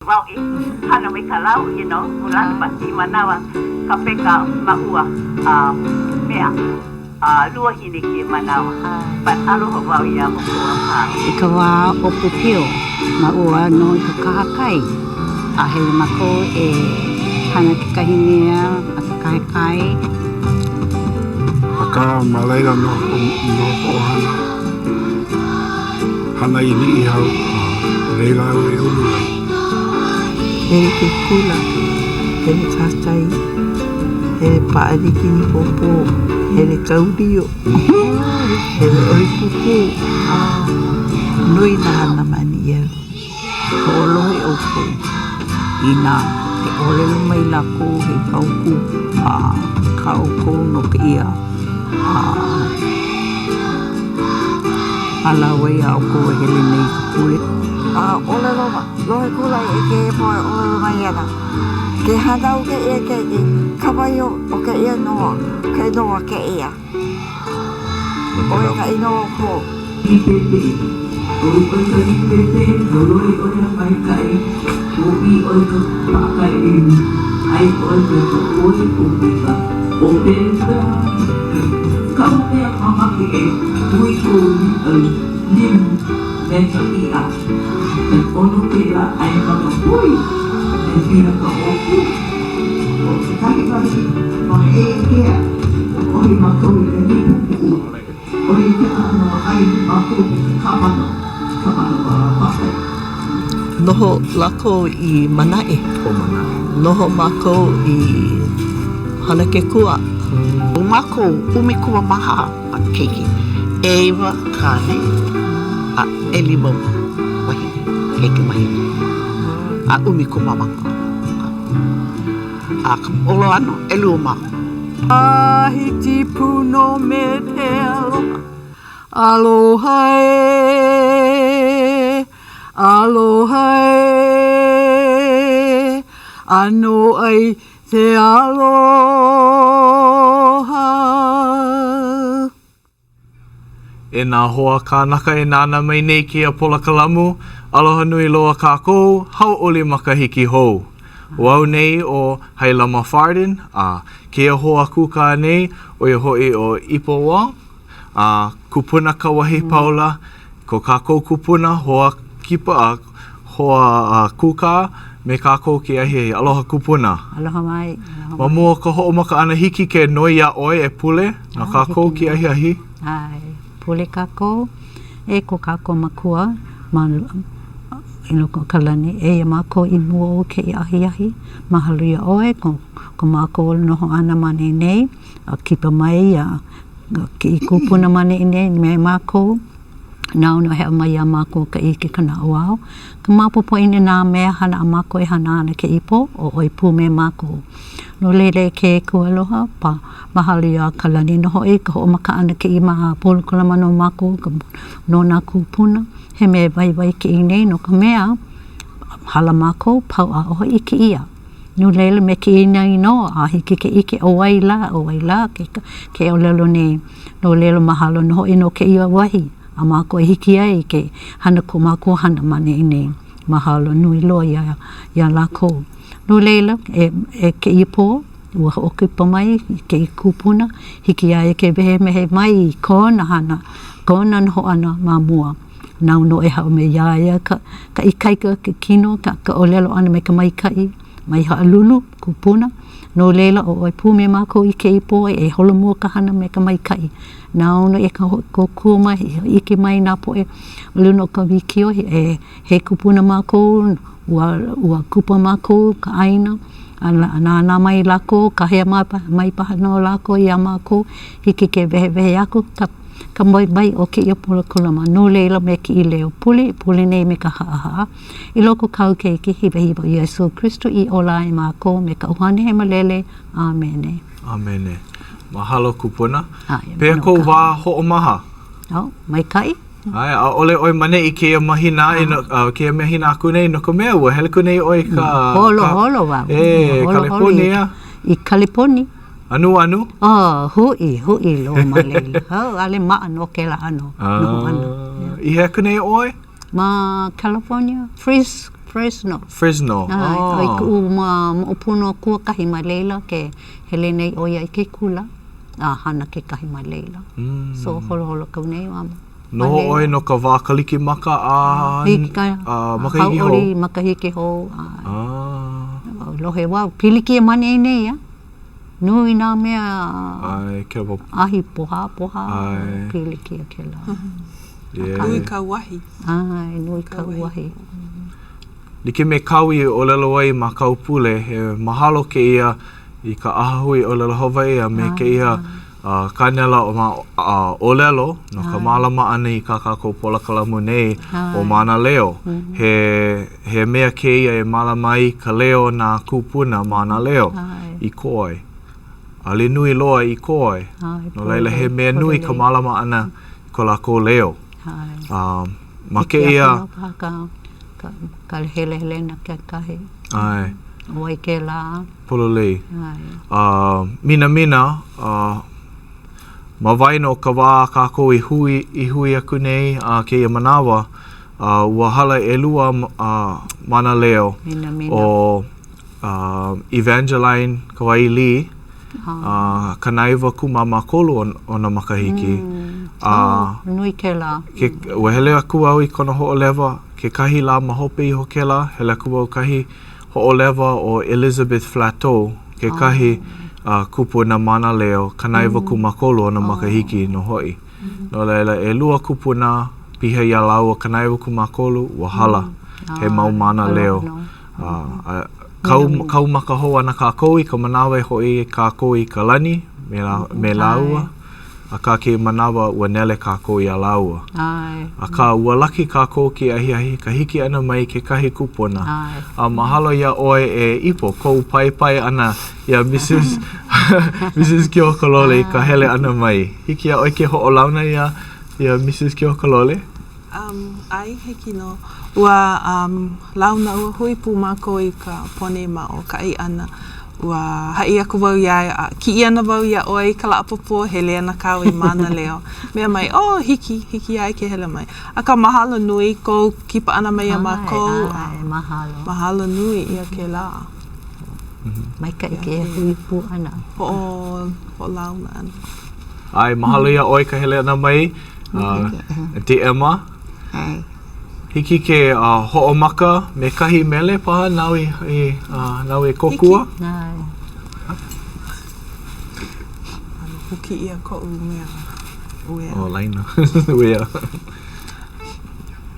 Wau i hana me ka lau, you know, ulana but i manawa ka peka ma ua mea luahine kēia manawa but aloha wau iā ʻoukou a pau. I ka wā ʻōpiopio ma ua nō i ka kahakai, a hele mākou e hana kekahi mea ma ka kahakai. Akā, ma laila nō koʻu ʻohana. Hana i Niʻihau, a laila au e ulu ai. Hele ke kula, hele kahakai, hele pāʻani kinipōpō, hele kau lio, hele ʻohi pūpū. Nui nā hana ma Niʻihau. Hoʻolohe ʻoukou inā he ʻōlelo mai lākou he paukū a kā ʻoukou no kēia hālāwai a ʻoukou e hele nei i ka pule. A ʻōlelo lohe kula i kēia poʻe ʻōlelo mai ana, Ke hānau kēia keiki, kapa ia o kēia inoa, ke inoa kēia. ʻO ia ka inoa o ko. Līpepeʻe. ʻOi ʻoe ka līpepeʻe, holoi ʻoe a maikaʻi, ʻōʻī ʻoe ka paʻakai ʻili, ʻai ʻoe me ka ʻoi o ka ʻōpelu. Kaʻu mea mamake e hui kou līʻau limu me ka iʻa. He ʻono kēlā ʻai ma ka poi, he piha ka ʻōpū. ʻO kekahi wahi ma Heʻeia, ʻohi mākou i ka nipu puʻu. ʻO ia ke ʻano ʻai mākou me ka kāmano, kāmano paʻakai. Noho lākou i Manaʻe. ʻO Manaʻe. Noho mākou i Hanakekua. ʻO mākou 14 keiki, ʻeiwa kāne a ʻelima wahine, keiki wahine, a 14. A ka ʻolo ano, ʻelua mākou. Tahiti pū nō me te aloha, aloha ē, aloha ē, ʻano ai te aloha. E nā hoa kānaka e nānā mai nei kēia polokalamu, aloha nui loa kākou, hauʻoli makahiki hou. ʻO au nei ʻo Hailama Farden, a kēia hoa kūkā nei, ʻo ia hoʻi ʻo Ipo Wong, a kupuna Kauahipaula, ko kākou kupuna hoa kipa a hoa kūkā me kākou kēia ahiahi. Aloha kupuna. Aloha mai. Aloha mai. Ma mua o ka hoʻomaka ʻana, hiki ke noi iā ʻoe e pule no kākou kēia ahiahi. ʻAe, pule kākou e ko kākou Makua ma i loko o ka lani. Eia mākou i mua o kēia ahiahi, mahalo iā ʻoe ko ko mākou noho ʻana ma ʻaneʻi nei, a kipa mai ia kēia kūpuna ma ʻaneʻi nei me mākou. Nāu nō e haʻi mai iā mākou ka ʻike ka naʻauao, ka maopopo i nā mea hana a mākou e hana ana kēia pō, ʻo ʻoe pū me mākou. No laila e ke Akua aloha, pa, mahalo iā ka lani nō hoʻi ka hoʻomaka ʻana kēia ma polokalama no mākou ka no nā kūpuna. He mea waiwai kēia nei no ka mea, hala mākou, pau ʻaʻohe ʻike ʻia. No laila me kēia nā inoa a hiki ke ʻike ʻo wai lā, ʻo wai lā ke ke ʻōlelo nei. No laila mahalo nō hoʻi no kēia wahi a mākou e hiki ai ke hana ko mākou hana ma ʻaneʻi nei. Mahalo nui loa iā iā lākou. No laila, e e kēia pō, ua hoʻokipa mai i kēia kūpuna, hiki iā ia ke wehewehe mai i kona hana, kona noho ʻana ma mua. Nāu nō e haʻi mai iā ia ka ka ikaika, ke kino, ka ka ʻōlelo ʻana me ka maikaʻi, mai haʻalulu, kūpuna. No laila, ʻo ʻoe pū me mākou i kēia pō e holomua ka hana me ka maikaʻi. Nāu nō e kōkua mai, e hōʻike mai nā poʻe ma luna o ka wikiō, he he kūpuna mākou, ua ua kupa mākou ka ʻāina, a nānā mai lākou, kāhea mai paha nō lākou iā mākou, hiki ke wehewehe aku ka ka waiwai o kēia polokalama. No laila, me kēia leo pule, pule nei me ka haʻahaʻa. I loko kāu Keiki hiwahiwa ʻo Iesū Kristo i ola ai mākou me ka ʻUhane Hemolele. ʻĀmene. ʻĀmene. Mahalo kupuna. Pehea kou wā hoʻomaha? Oh, maikaʻi. ʻAe, ʻaʻole ʻoe ma neʻi kēia mahina aʻe, no, uh, kēia mahina aku nei, no ka mea, ua hele aku nei ʻoe i ka... Holo, holo wau. E, Kaleponi, I Kaleponi. Anuanu? Oh, huʻi, huʻi loa ma laila. Oh, ʻaʻole maʻa no kēlā ʻano noho ʻana. I hea aku nei ʻoe? Ma California, Fris. Fresno. Fresno. ʻAe, Oh. i kuʻu ma moʻopuna kuakahi ma laila ke hele nei ʻo ia i ke kula a hana kekahi ma laila. Mm. So holoholo kau nei ma Noho ʻoe no ka wā Kalikimaka a Hiki ka a makahiki hou? Hauʻoli makahiki hou. ʻAe. Ah. Lohe wau, pilikia ma ʻaneʻi nei a. Nui nā mea ʻAe, kēlā ahi pohā pohā, ʻAe. pilikia kēlā. Yeah. Nui ka uahi. ʻAe, nui ka uahi. Like me kāu i ʻōlelo ai ma kāu pule, he mahalo kēia i ka ʻAhahui ʻŌlelo Hawaiʻi a me kēia kānela o ma ʻōlelo no ka mālama ʻana i kā kākou polokalamu nei ʻo Mānaleo. He, he mea kēia e mālama ai ka leo o nā kūpuna mānaleo i kō ai. ʻAʻole nui loa i kō ai. No laila, he mea nui ka mālama ʻana i ko lākou leo. A ma kēia. Hiki aku nō paha ka, ka, ka helehelena kekahi. ʻAe. ʻO wai kēlā? Pololei. ʻAe. A minamina, a ma waena o ka wā a kākou i hui, i hui aku nei a kēia manawa, a ua hala ʻelua a mānaleo. Minamina. ʻO uh, Evangeline Kawai Lee, uh, 93 ona makahiki. Mm. A, oh, nui kēlā. Ke, ua hele aku au i kona hoʻolewa, kekahi lā ma hope iho kēlā, hele aku au kahi hoʻolewa o Elizabeth Flateau, kekahi oh. uh, kupuna mānaleo, 93 ona makahiki oh. nō hoʻi. Mm. No laila, ʻelua kupuna piha iā lāua 93, ua hala mm. he mau mānaleo. A kau, kau maka hou ana kākou i ka manawa e hoʻi kākou i ka lani me, la, me lāua. Akā kēia manawa ua nele kākou iā lāua. Akā ua laki kākou kēia ahiahi ka hiki ʻana mai kekahi kupuna. A mahalo iā ʻoe e Ipo kou paipai ʻana iā Mrs. Mrs. Keokalole i ka hele ʻana mai. Hiki iā ʻoe ke hoʻolauna iā, iā Mrs. Keokalole? Um, ʻae, hiki nō. Ua um, launa, ua hui pū mākou i ka pō nei ma o ka ʻai ʻana. Ua haʻi aku wau iā ia, a kiʻi ana wau iā ʻoe i ka lā ʻapōpō, hele ana kāua i Mānaleo. Mea mai, oh, hiki, hiki iā ia ke hele mai. Akā, mahalo nui kou kipa ʻana mai iā mākou. ʻAe, ʻae, mahalo. Mahalo nui ʻia kēlā. Maikaʻi kēia hui pū ʻana. Hoʻo, hoʻolauna ʻana. ʻAe, mahalo iā ʻoe ka hele ʻana mai. Aunty Emma, hiki ke hoʻomaka me kahi mele paha nāu i, i, nāu e kōkua? Hiki. Huki ʻia koʻu mea uea. Oh, laina. Uea.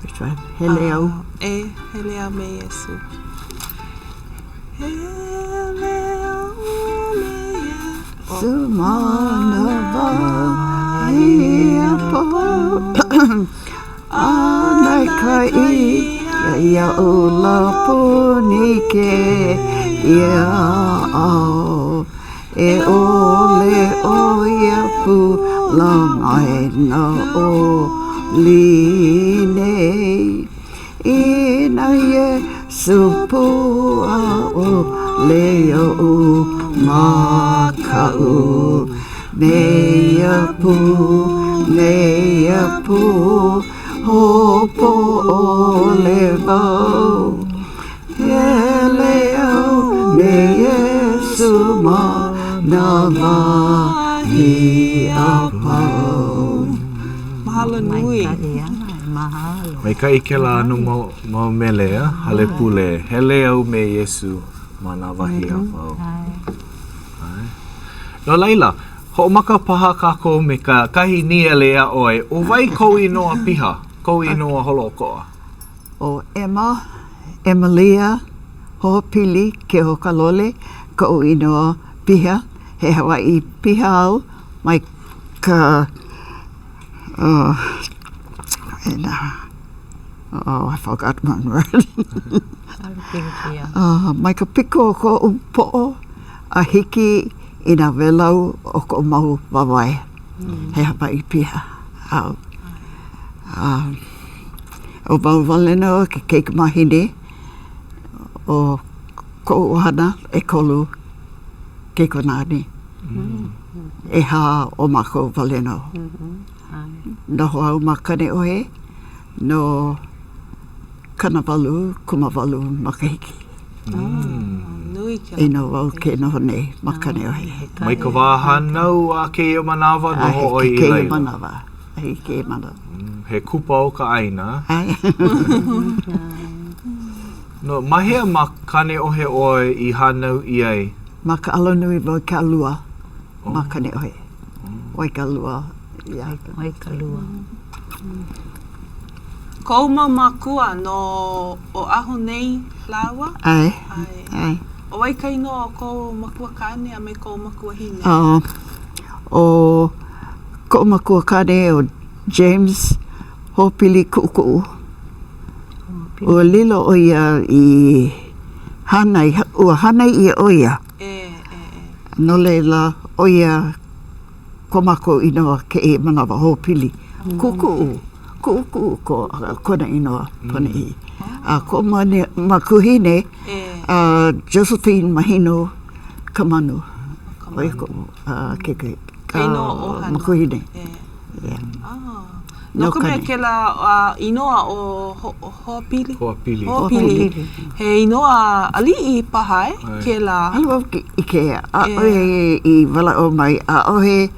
Which one? Hele au. E, hele au me Iesu. Hele au me Iesu. Su ma nā wahi a pau A maikaʻi ia ola puni kēia ao E ʻole ʻo ia pula mai nā ʻoli nei Inā Iesū pū ʻaʻole oʻu makaʻu Me ia pū, me ia pū, hopo ʻole wau Hele au me Iesū ma nā wahi a pau. Mahalo nui. Maikaʻi, ʻae, mahalo. Maikaʻi kēlā ʻano mau, mau mele, a? Hale pule. Hele au me Iesū ma nā wahi a pau. ʻAe. No laila, hoʻomaka paha kākou me ka kahi nīele iā ʻoe, ʻo wai kou inoa piha, kou inoa holoʻokoʻa? ʻO Emma, Emalia Hoʻopili Keokalole koʻu inoa piha, he Hawaiʻi piha au mai ka oh, oh, I forgot one word. uh, mai ka piko o koʻu poʻo a hiki i nā wēlau o koʻu mau wāwae. Mm. He Hawaiʻi piha au. Uh, ʻO wau wale nō ke kaikamahine o koʻu ʻohana ʻekolu keikikāne. ʻEhā o mākou wale nō. Noho au ma Kaneʻohe no 88 makahiki. Nui kēlā. I nō wau ke noho nei ma Kaneohe. Mai ka wā hānau a kēia manawa, noho ʻoe i laila. Kēia manawa, i kēia manawa. He kupa o ka ʻāina. ʻAe. No, ma hea ma Kaneohe ʻoe i hānau ʻia ai? Ma ka alanui Waikalua ma Kaneohe. Waikalua, yeah. Waikalua. Kou mau mākua no Oʻahu nei lāua? ʻAe. ʻAe. ʻO wai ka inoa o kou makua kāne a me kou makuahine? ʻO koʻu makua kāne ʻo James Hoopili Kuʻukuʻu. Ua lilo ʻo ia i hānai, ua hānai ʻia ʻo ia. No laila, ʻo ia ko mākou inoa kēia manawa hoopili. Kuʻukuʻu, kuʻukuʻu ko, kona inoa ponoʻī. A koʻu makuahine, a Josephine Mahino Kamanu. ʻO ia koʻu keiki, makuahine. No ka mea kēlā inoa ʻo Hoapili. Hoapili. Hoapili. He inoa aliʻi paha e, kēlā. ʻAʻole wau ʻike, ʻaʻohe i walaʻau mai, ʻaʻohe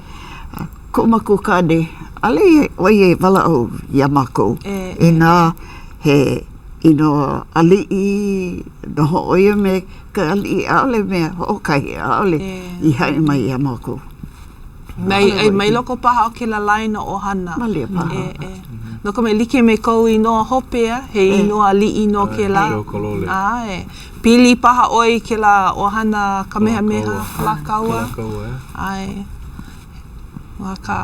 koʻu makuakāne, ʻaʻole ʻo ia i walaʻau iā mākou inā he inoa aliʻi, noho ʻo ia me ke aliʻi, ʻaʻole mea hoʻokahi, ʻaʻole i haʻi mai iā mākou. Mai, mai loko paha o kēlā laina ʻohana. Malia paha. E, e. No ka mea, like me kou inoa hope, a, he inoa aliʻi nō kēlā. Keokalole. ʻAe. Pili paha ʻoe i kēlā ʻohana Kamehameha, Kalākaua. Kalākaua, e. ʻAe. Akā,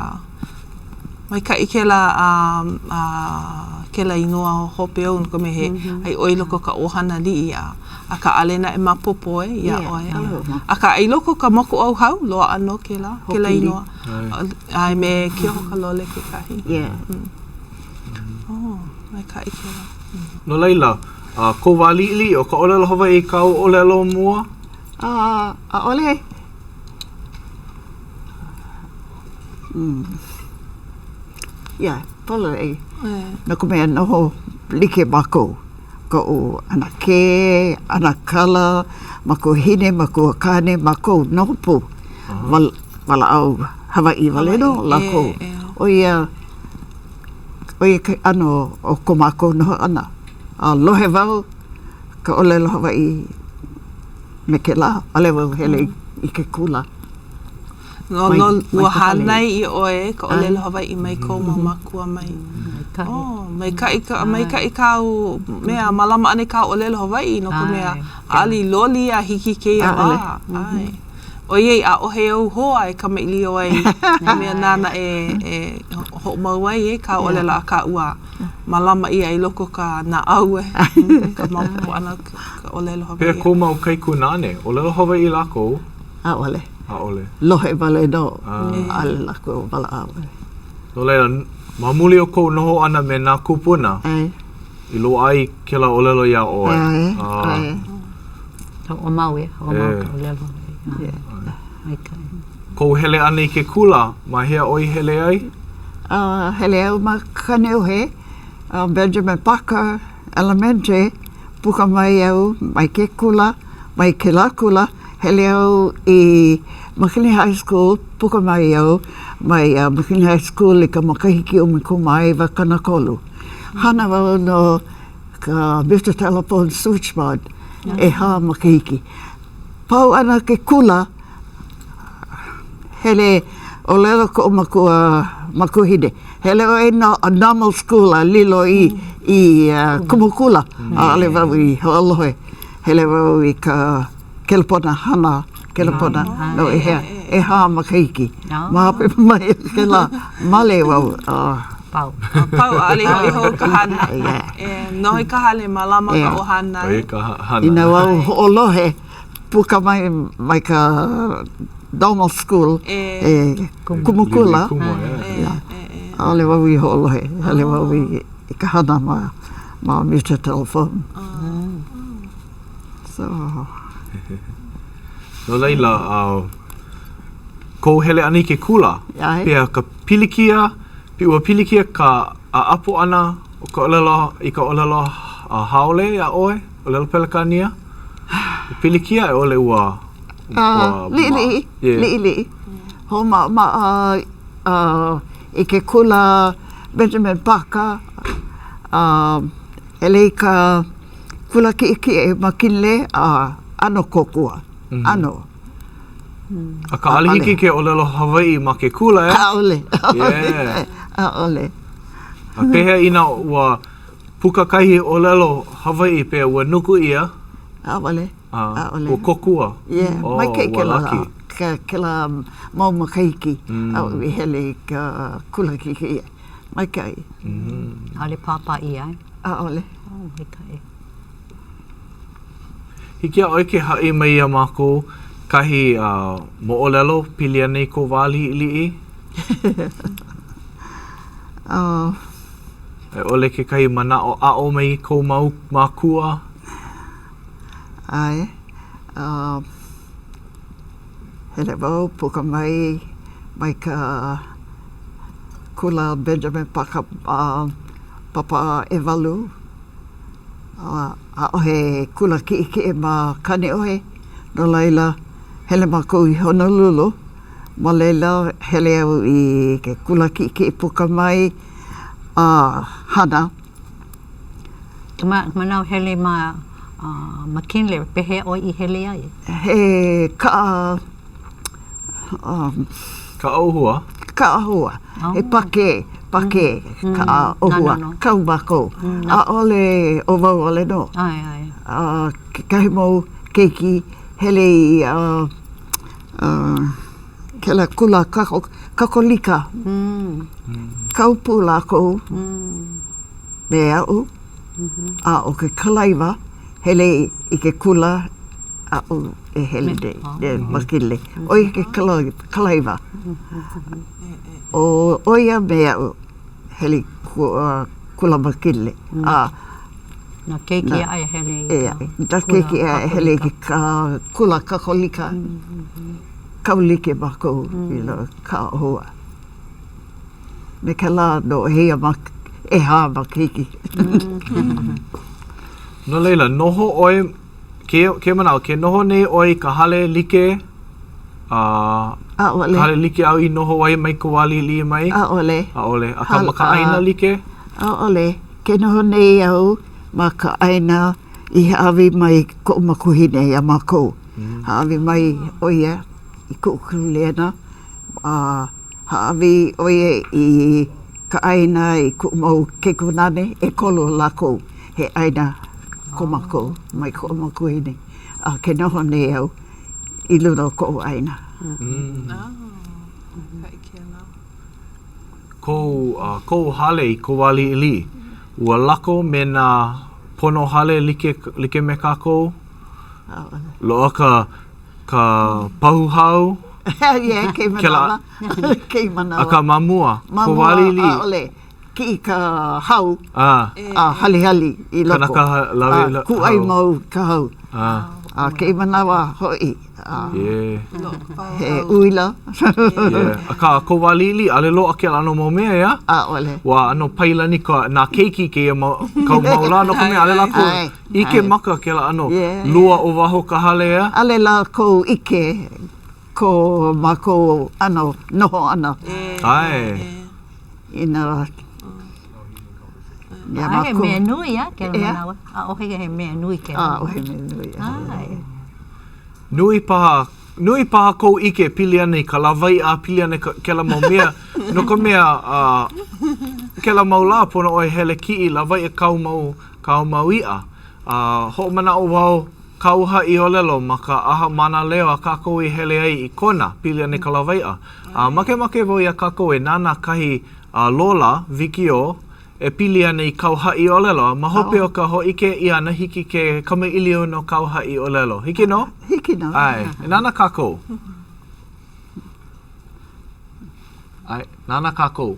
maikaʻi kēlā a, a, kēlā inoa hope ou no ka mea he ai ʻoe i loko o ka ʻohana aliʻi a akā ʻaʻole naʻe maopopo e iā ʻoe. Akā i loko o ka mokuʻauhau, loaʻa nō kēlā, kēlā inoa. ʻAe me Keohokalole kekahi. Yeah. Oh, maikaʻi kēlā. No laila, a kou wā liʻiliʻi, ʻo ka ʻōlelo Hawaiʻi kāu ʻōlelo mua? A, ʻaʻole. Yeah, pololei. No ka mea, noho like mākou, koʻu ʻanakē, ʻanakala, makuahine, makuakāne, mākou noho pū. Walaʻau Hawaiʻi wale nō lākou. ʻO ia, ʻo ia ke ʻano o ko mākou noho ʻana. A lohe wau ka ʻōlelo Hawaiʻi me kēlā, ʻaʻole wau hele i ke kula. No, no, ua hānai ʻia ʻoe i ka ʻōlelo Hawaiʻi mai kou mau mākua mai. Maikaʻi. Oh, maikaʻi ka, maikaʻi kāu mea, mālama ʻana i kāu ʻōlelo Hawaiʻi no ka mea, ʻaʻole i loli a hiki i kēia wā. ʻAe. ʻOiai ʻaʻohe ou hoa e kamaʻilio ai i mea nāna e, e hoʻomau ai e kāu ʻōlelo akā ua mālama ʻia i loko o ka naʻau e, ka maopopo ʻana ka ʻōlelo Hawaiʻi. Pehea kou mau kaikunāne, ʻōlelo Hawaiʻi lākou? ʻAʻole. ʻAʻole. Lohe wale nō. ʻAʻole lākou walaʻau. No laila, ma muli o kou noho ʻana me nā kūpuna, i loaʻa ai kēlā ʻōlelo iā ʻoe. ʻAe, ʻae. Hoʻomau e, hoʻomau ka ʻōlelo. Maikaʻi. Kou hele ʻana i ke kula, ma hea ʻoe i hele ai? Hele au ma Kaneohe, Benjamin Parker Elementary, puka mai au mai ke kula, mai kēlā kula, Hele au i McKinley High School, puka mai au mai McKinley High School i ka makahiki 1930. Hana wau no ka Mister Telephone Switchboard, ʻehā makahiki. Pau ʻana ke kula, hele ʻōlelo koʻu makua makuahine, hele ʻoe i normal school a lilo i i kumu kula. ʻAʻole wau i hoʻolohe. Hele wau i ka kelepona hana kelepona no ʻehea, ʻehā makahiki. Ma hope mai o kēlā, male wau. Pau. Pau, ʻaʻole i hoʻi hou ka hana. E, noho i ka hale, mālama ka ʻohana. ʻO ia ka hana. Inā wau hoʻolohe, puka mai mai ka normal school, e kumu kula, ʻaʻole wau i hoʻolohe, hele wau i ka hana ma ma Mister Telephone. So. No laila, uh, kou hele ʻana i ke kula, pehea ka pilikia, ua pilikia ka ʻaʻapo ʻana o ka ʻōlelo, i ka ʻōlelo. Haole iā ʻoe, ʻōlelo Pelekānia? Pilikia a i ʻole ua, ua Liʻiliʻi, liʻiliʻi. Hoʻomaʻamaʻa i ke kula Benjamin Parker, a hele i ka kula kiʻekiʻe McKinley, a ʻano kōkua, ʻano. Akā ʻaʻole hiki ke ʻōlelo Hawaiʻi ma ke kula, ʻeā? ʻAʻole, ʻaʻole, ʻaʻole. A pehea inā ua puka kahi ʻōlelo Hawaiʻi pehea ua nuku ʻia? ʻAʻole, ʻaʻole. Ua kōkua? Yeah, oh, maikaʻi ua kēlā, laki. kēlā mau makahiki aʻu i hele i ka kula kiʻekiʻe. Maikaʻi. ʻAʻole pāpā ʻia, eh? ʻAʻole. Oh, maikaʻi. Hiki iā ʻoe ke haʻi mai iā mākou kahi moʻolelo pili ana i kou wā liʻiliʻi? A i ʻole kekahi manaʻo aʻo mai kou mau mākua? ʻAe. Hele wau puka mai mai ka kula Benjamin Parker papa ʻewalu. ʻAʻohe kula kiʻekiʻe ma Kaneʻohe, no laila, hele mākou i Honolulu. Ma laila, hele au i ke kula kiʻekiʻe puka mai a hana. Ka manawa hele ma McKinley, pehea ʻoe i hele ai? He kaʻa Kaʻa ʻōhua? Kaʻa ʻōhua. He pakē, pakē kaʻa ʻōhua. Kau mākou. ʻAʻole ʻo wau wale nō. A kekahi mau keiki hele i kēlā kula Kakolika. Kau pū lākou me aʻu. A ʻo ke kalaiwa, hele i ke kula aʻu e hele nei, e McKinley. ʻO ia ke kalaiwa. ʻO ʻo ia me aʻu hele i kula McKinley. A nā keiki aʻe hele i ka nā keiki aʻe hele i ka kula Kakolika. Kau like mākou i nā kaʻa ʻōhua. Me kēlā nō ʻehia ʻehā makahiki. No laila, noho ʻoe, kēia, kēia manawa, ke noho nei ʻoe i ka hale like, a ʻAʻole. Ka hale like āu i noho ai mai kou wā liʻiliʻi mai? ʻAʻole. ʻAʻole. Akā ma ka ʻāina like? ʻAʻole. Ke noho nei au ma ka ʻāina i hāʻawi mai koʻu makuahine iā mākou. Hāʻawi mai ʻo ia i kuʻu kuleana a hāʻawi ʻo ia i ka ʻāina i kuʻu mau keikikāne, ʻekolu o lākou, he ʻāina ko mākou mai koʻu makuahine, a ke noho nei au i luna o koʻu ʻāina. Kou, kou hale i kou wā liʻiliʻi, ua lako me nā pono hale like, like me kākou? ʻAʻole. Loaʻa ka Ka pahu hau. Yeah, kēia manawa. Kēia manawa. Akā ma mua, Ma mua, ʻaʻole. Kiʻi ka hau a halihali i loko. Kanaka lawe i hau. Kūʻai mau ka hau. A kēia manawa hoʻi, he uila. Yeah. Akā, kou wā liʻiliʻi, ʻaʻole loaʻa kēlā ʻano mau mea, ʻeā? ʻAʻole. Ua ʻano pailani ka, nā keiki i kēia mau, kau mau lā, no ka mea, ʻaʻole lākou ʻIke maka kēlā ʻano lua o waho o ka hale, ʻeā? ʻAʻole lākou ʻike ko mākou ʻano noho ʻana. ʻAe. Inā iā mākou. He mea nui a kēlā manawa. ʻAʻohe he mea nui kēlā. ʻAʻohe mea nui. ʻAe. Nui paha, nui paha kou ʻike pili ana i ka lawaiʻa, pili ana i kēlā mau mea, no ka mea, kēlā mau lā pono ʻoe hele kiʻi lawaiʻa kāu mau kāu mau iʻa. A hoʻomanaʻo wau kāu haʻiʻōlelo ma ka ʻaha mānaleo a kākou i hele ai i Kona, pili ana i ka lawaiʻa. A makemake wau iā kākou e nānā kahi lola, wikiō, e pili ana i kāu haʻiʻōlelo. A ma hope o ka hōʻike ʻia ʻana, hiki ke kamaʻilio no kāu haʻiʻōlelo. Hiki nō? Hiki nō. ʻAe. E nānā kākou. ʻAe, nānā kākou.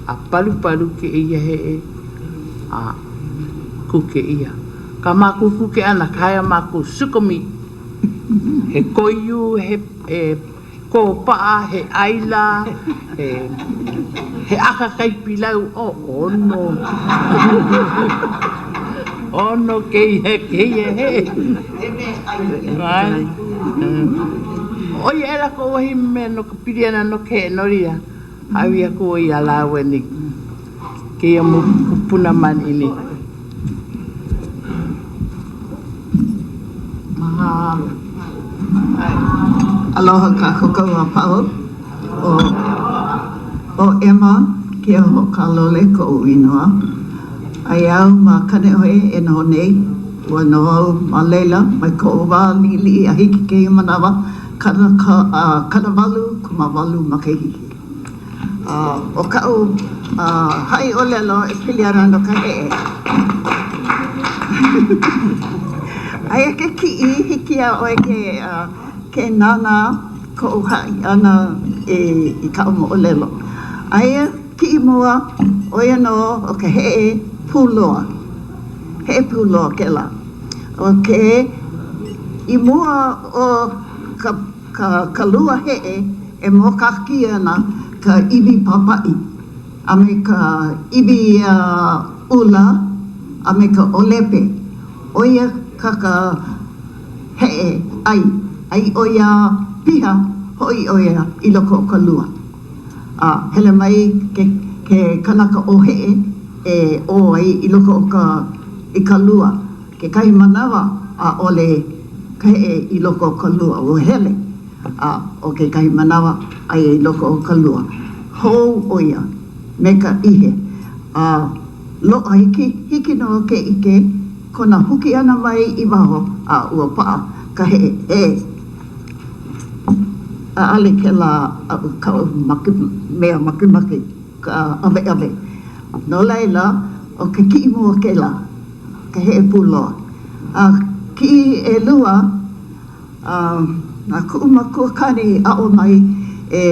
A palupalu kēia heʻe a kuke ʻia. Kā mākou kuke ʻana, ka hea mākou suka meat. He koiū, he, he. kōpaʻa, he ʻaila, he, he ʻaka kai pilau, oh, ʻono. ʻOno kēia, kēia heʻe. ʻO ia aʻela koʻu wahi mea no ka pili ʻana no ke heʻe nori a hāʻawi aku ʻoe iā lāua nei kēia mau kūpuna māʻiniʻiniʻi. Mahalo. Aloha kākou a pau. ʻO, ʻo Emma Keohokalole koʻu inoa. Aia au ma Kaneʻohe e noho nei. Ua noho au ma laila mai koʻu wā liʻiliʻi a hiki kēia manawa, kanaka, 88 makahiki. A ʻo kaʻu haʻi ʻōlelo e pili ana no ka heʻe. Aia ke kiʻi, hiki iā ʻoe ke ke nānā koʻu haʻi ʻana i kaʻu moʻolelo. Aia kiʻi mua, ʻo ia nō ʻo ka heʻe pūloa. Heʻe pūloa kēlā. ʻO ke i mua o ka ka lua heʻe e mōakākī ana ka iwi pāpaʻi a me ka iwi ʻula a me ka ʻōlepe. ʻO ia ka ka heʻe ʻai, ʻai ʻo ia piha hoʻi ʻo ia i loko o ka lua. A hele mai ke ke kanaka ʻōheʻe e ʻō ai i loko o ka i ka lua. Kekahi manawa, ʻaʻole ka heʻe i loko o ka lua, ua hele, a ʻo kekahi manawa, aia i loko o ka lua. Hou ʻo ia me ka ihe, a loaʻa hiki, hiki nō ke ʻike kona huki ʻana mai i waho a ua paʻa ka heʻe. E, ʻaʻole kēlā aʻu kaʻu make, mea makemake, ka ʻaweʻawe. No laila, ʻo ke kiʻi mua kēlā. ka heʻe pūloa. A kiʻi ʻelua, a na kuʻu makuakāne i aʻo mai e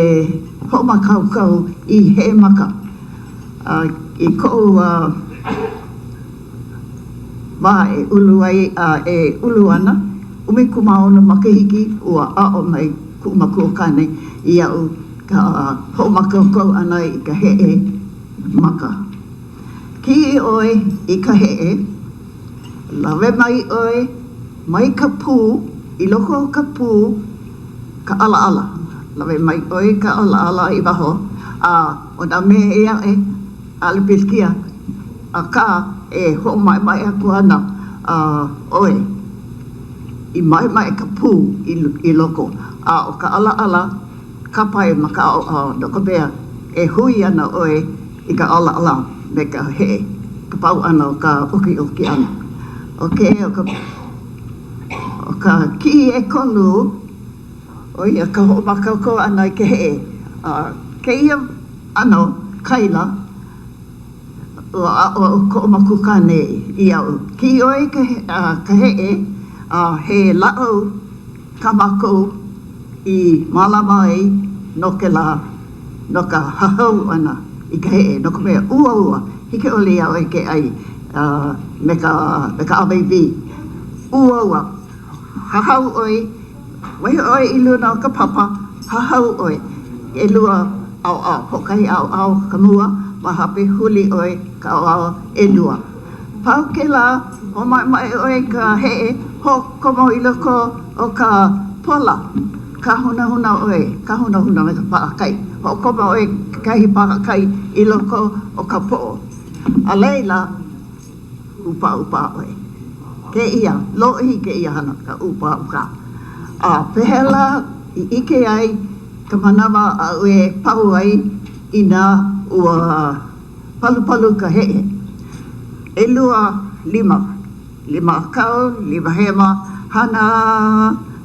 hoʻomākaukau i heʻe maka. A i koʻu wā e ulu ai a e ulu ana, 16 makahiki, ua aʻo mai kuʻu makuakāne iaʻu ka hoʻomākaukau ʻana i ka heʻe maka. Kiʻi ʻoe i ka heʻe, lawe mai ʻoe mai ka pū, i loko o ka pū ka ʻalaʻala, lawe mai ʻoe ka ʻalaʻala i waho, a ʻo nā mea ʻē aʻe, ʻaʻole pilikia, akā e hoʻomaʻemaʻe aku ana ʻoe i maʻemaʻe ka pū i loko, a ʻo ka ʻalaʻala, kāpae ma ka ʻaoʻao, no ka mea, e hui ana ʻoe i ka ʻalaʻala me ka heʻe, ka pau ʻana o ka ʻokiʻoki ʻana. ʻO ke ʻo ka ʻo ka kiʻi ʻekolu, ʻo ia ka hoʻomākaukau ʻana i ka heʻe. A kēia ʻano kaila, ua aʻo koʻu makuakāne iaʻu, kiʻi ʻoe i ka heʻe, a he lāʻau kā mākou i mālama ai no kēlā, no ka hahau ʻana i ka heʻe, no ka mea, uaua, hiki ʻole iā ʻoe ke ʻai me ka me ka ʻāwīwī. Uaua, hahau ʻoe, waiho ʻoe i luna o ka papa, hahau ʻoe, ʻelua ʻaoʻao, hoʻokahi ʻaoʻao ka mua, ma hope huli ʻoe ka ʻaoʻao ʻelua. Pau kēlā, hoʻomaʻemaʻe ʻoe i ka heʻe, hoʻokomo i loko o ka pola, kāhunahuna ʻoe, kāhunahuna me ka paʻakai, hoʻokomo ʻoe kekahi paʻakai i loko o ka poʻo, a laila, ʻūpaʻūpaʻ ʻoe. Kēia, lōʻihi kēia hana, ka ʻūpaʻūpaʻ. A pehea lā i ʻike ai ka manawa aʻu e pau ai inā ua Palupalu ka heʻe. ʻElua lima, lima ʻākau, lima hema, hana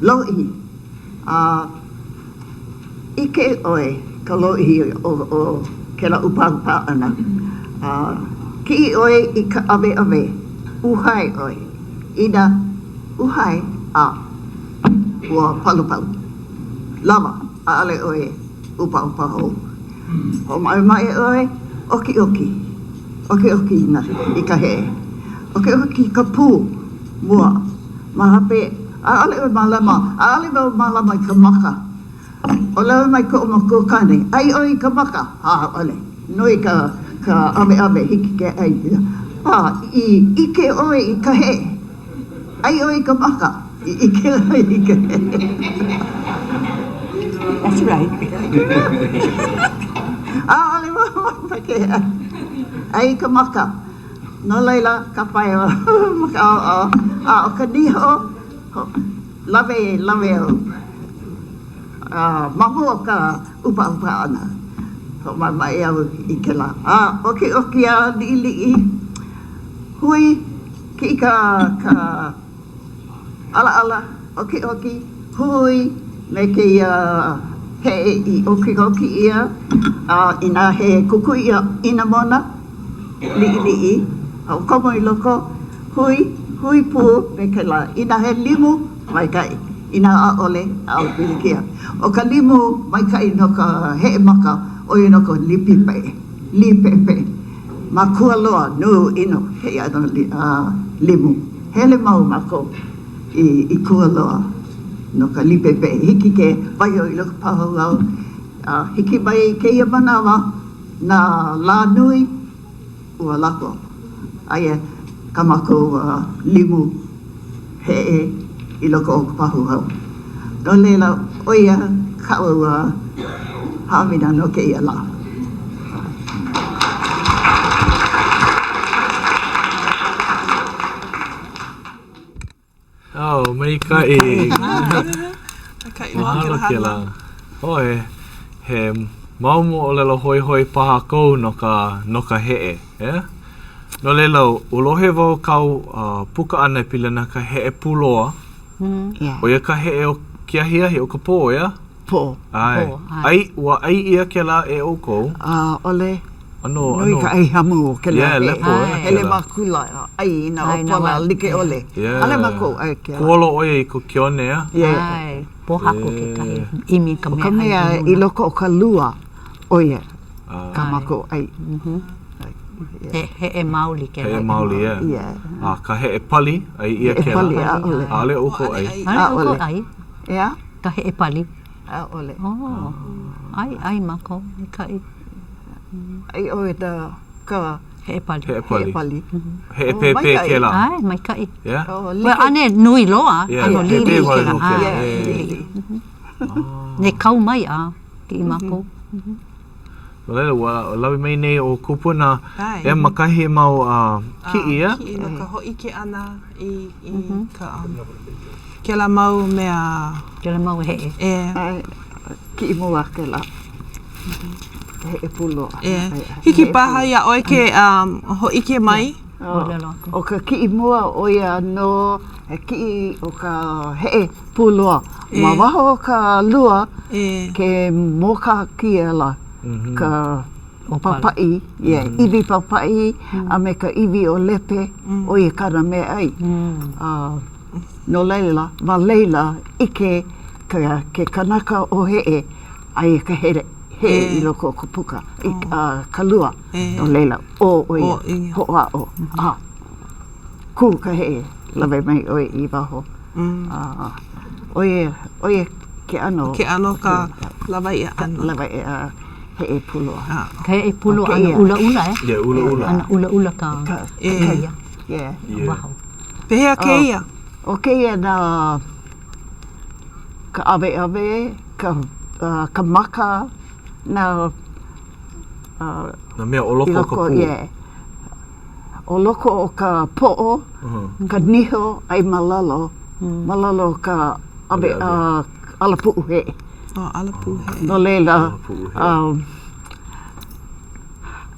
lōʻihi. A ʻike ʻoe ka lōʻihi o kēlā ʻūpaʻūpaʻ ʻana. A kiʻi ʻoe i ka ʻaweʻawe, uhae ʻoe. Inā uhae a ua palupalu. Lawa, ʻaʻole ʻoe ʻūpaʻūpaʻ hou. Hoʻomaʻemaʻe ʻoe, ʻokiʻoki, ʻokiʻoki i ka heʻe, ʻokiʻoki ka pū mua ma hope, ʻaʻole ʻoe mālama, ʻaʻole wau mālama i ka maka. ʻŌlelo mai koʻu makuakāne, ʻAi ʻoe i ka maka? ʻAʻole. Nui ka ka ʻaweʻawe, hiki ke ʻai ʻia. A i ʻike ʻoe i ka heʻe, ʻai ʻoe i ka maka, i ʻike ʻoe i ka heʻe. That's right. ʻAʻole wau makemake e ʻai. ʻAi i ka maka. No laila, ka pae o ma ka ʻaoʻao. A ʻo ka niho, lawe, lawe au. A ma mua o ka ʻupaʻupa ʻana, hoʻomaʻemaʻe au i kēlā. A ʻokiʻoki a liʻiliʻi, hui, kiʻi ka, ka ʻalaʻala, ʻokiʻoki, hui me kēia heʻe i ʻokiʻoki ʻia, a inā he kukui ʻinamona, liʻiliʻi, hoʻokomo i loko, hui, hui pū me kēlā. Inā he limu, maikaʻi. Inā ʻaʻole, ʻaʻole pilikia. ʻO ka limu maikaʻi no ka heʻe maka, ʻo ia nō ka līpeʻepeʻe, līpeʻepeʻe. Ma Kualoa, nui ʻino kēia ʻano limu. Hele mau mākou i i Kualoa no ka līpeʻepeʻe. Hiki ke waiho i loko pahu hau a hiki mai i kēia manawa nā lā nui, ua lako. Aia kā mākou limu heʻe i loko o ka pahu hau. No laila, ʻo ia kaʻu haʻawina no kēia lā. Oh, maikaʻi. Maikaʻi loa kēlā hana. ʻOe, he mau moʻolelo hoihoi paha kou no ka, no ka heʻe, ʻeā? No laila, ua lohe wau kāu uh, puka ʻana e pili ana ka heʻe pūloa. Mm. Yeah. ʻO ia ka heʻe o ke ahiahi, o ka pō, ʻeā? Pō. ʻAe. Pō, ʻae. ʻAi, ua ʻai ʻia kēlā e ʻoukou? ʻAʻole. ʻAno, Nui ʻano. ka ʻai hamu o kēlā Yeah, heʻe. lepo, ʻeā, Hele kēlā. ma kula a ʻai i nā ʻōpala like ʻole. Yeah. ʻAʻole mākou ʻai kēlā. Kuolo ʻo ia i ko ke one, ʻeā? Yeah. ʻAe, pōhaku kekahi, ʻimi i ka ʻO mea ka ʻai mea i i luna. loko o ka lua, ʻo ia kā mākou ʻai. He heʻe maoli kēlā. Heʻe maoli, yeah. Yeah. A ka heʻe pali, ʻai ʻia Heʻe kēlā. pali, ʻaʻole. ʻAʻole ʻoukou ʻai. ʻAʻole ʻoukou ʻai. ʻEā? Ka heʻe pali. ʻAʻole. Oh, ʻai, ʻai mākou, maikaʻi. ʻAi ʻoe da ka Heʻe pali. Heʻe pali. Heʻe pali. Heʻe pēpē kēlā. ʻAe, maikaʻi. Yeah? Oh, Ua ʻane nui loa, Yeah, ʻano pēpē liʻiliʻi wale kēlā. nō kēlā. ʻAe, Yeah. liʻiliʻi. Ne kau mai a kiʻi mākou. No laila, ua lawe mai nei ʻo Kupuna ʻeā ma kahi mau kiʻi, ʻeā? Kiʻi no ka hōʻike ʻana i ka kēlā mau mea. Kēlā mau heʻe. ʻEā. Kiʻi mua kēlā. Heʻe pūloa. ʻEā. Hiki paha iā ʻoe ke hōʻike mai? ʻO ka kiʻi mua, ʻo ia nō he kiʻi o ka heʻe pūloa. Ma waho o ka lua, ke mōkākī la ka papaʻi, yeah, iwi papaʻi a me ka iwi ʻōlepe, ʻo ia kāna meaʻai. No laila, ma laila ʻike ke kanaka o heʻe, aia ka heʻe i loko o ka puka, i ka lua. No laila, ʻō ʻo ia, hoʻāʻo, a kū ka heʻe, lawe mai ʻoe i waho. ʻO ia, ʻo ia ke ʻano. Ke ʻano ka lawaiʻa ʻana. Lawaiʻa heʻe pūloa. Ka heʻe pūloa ʻano ʻulaʻula, ʻeā? Yeah, ʻulaʻula. ʻAno ʻulaʻula ka ia. Yeah. Waho. Pehea kēia? ʻO kēia nā, ka ʻaweʻawe, ka, ka maka, nā. Nā mea o loko o ka pū. Yeah. ʻO loko o ka poʻo, ka niho, ʻai ma lalo, ma lalo o ka ʻawe, ʻalapuʻu heʻe. Oh, ʻalapuʻu heʻe. No laila,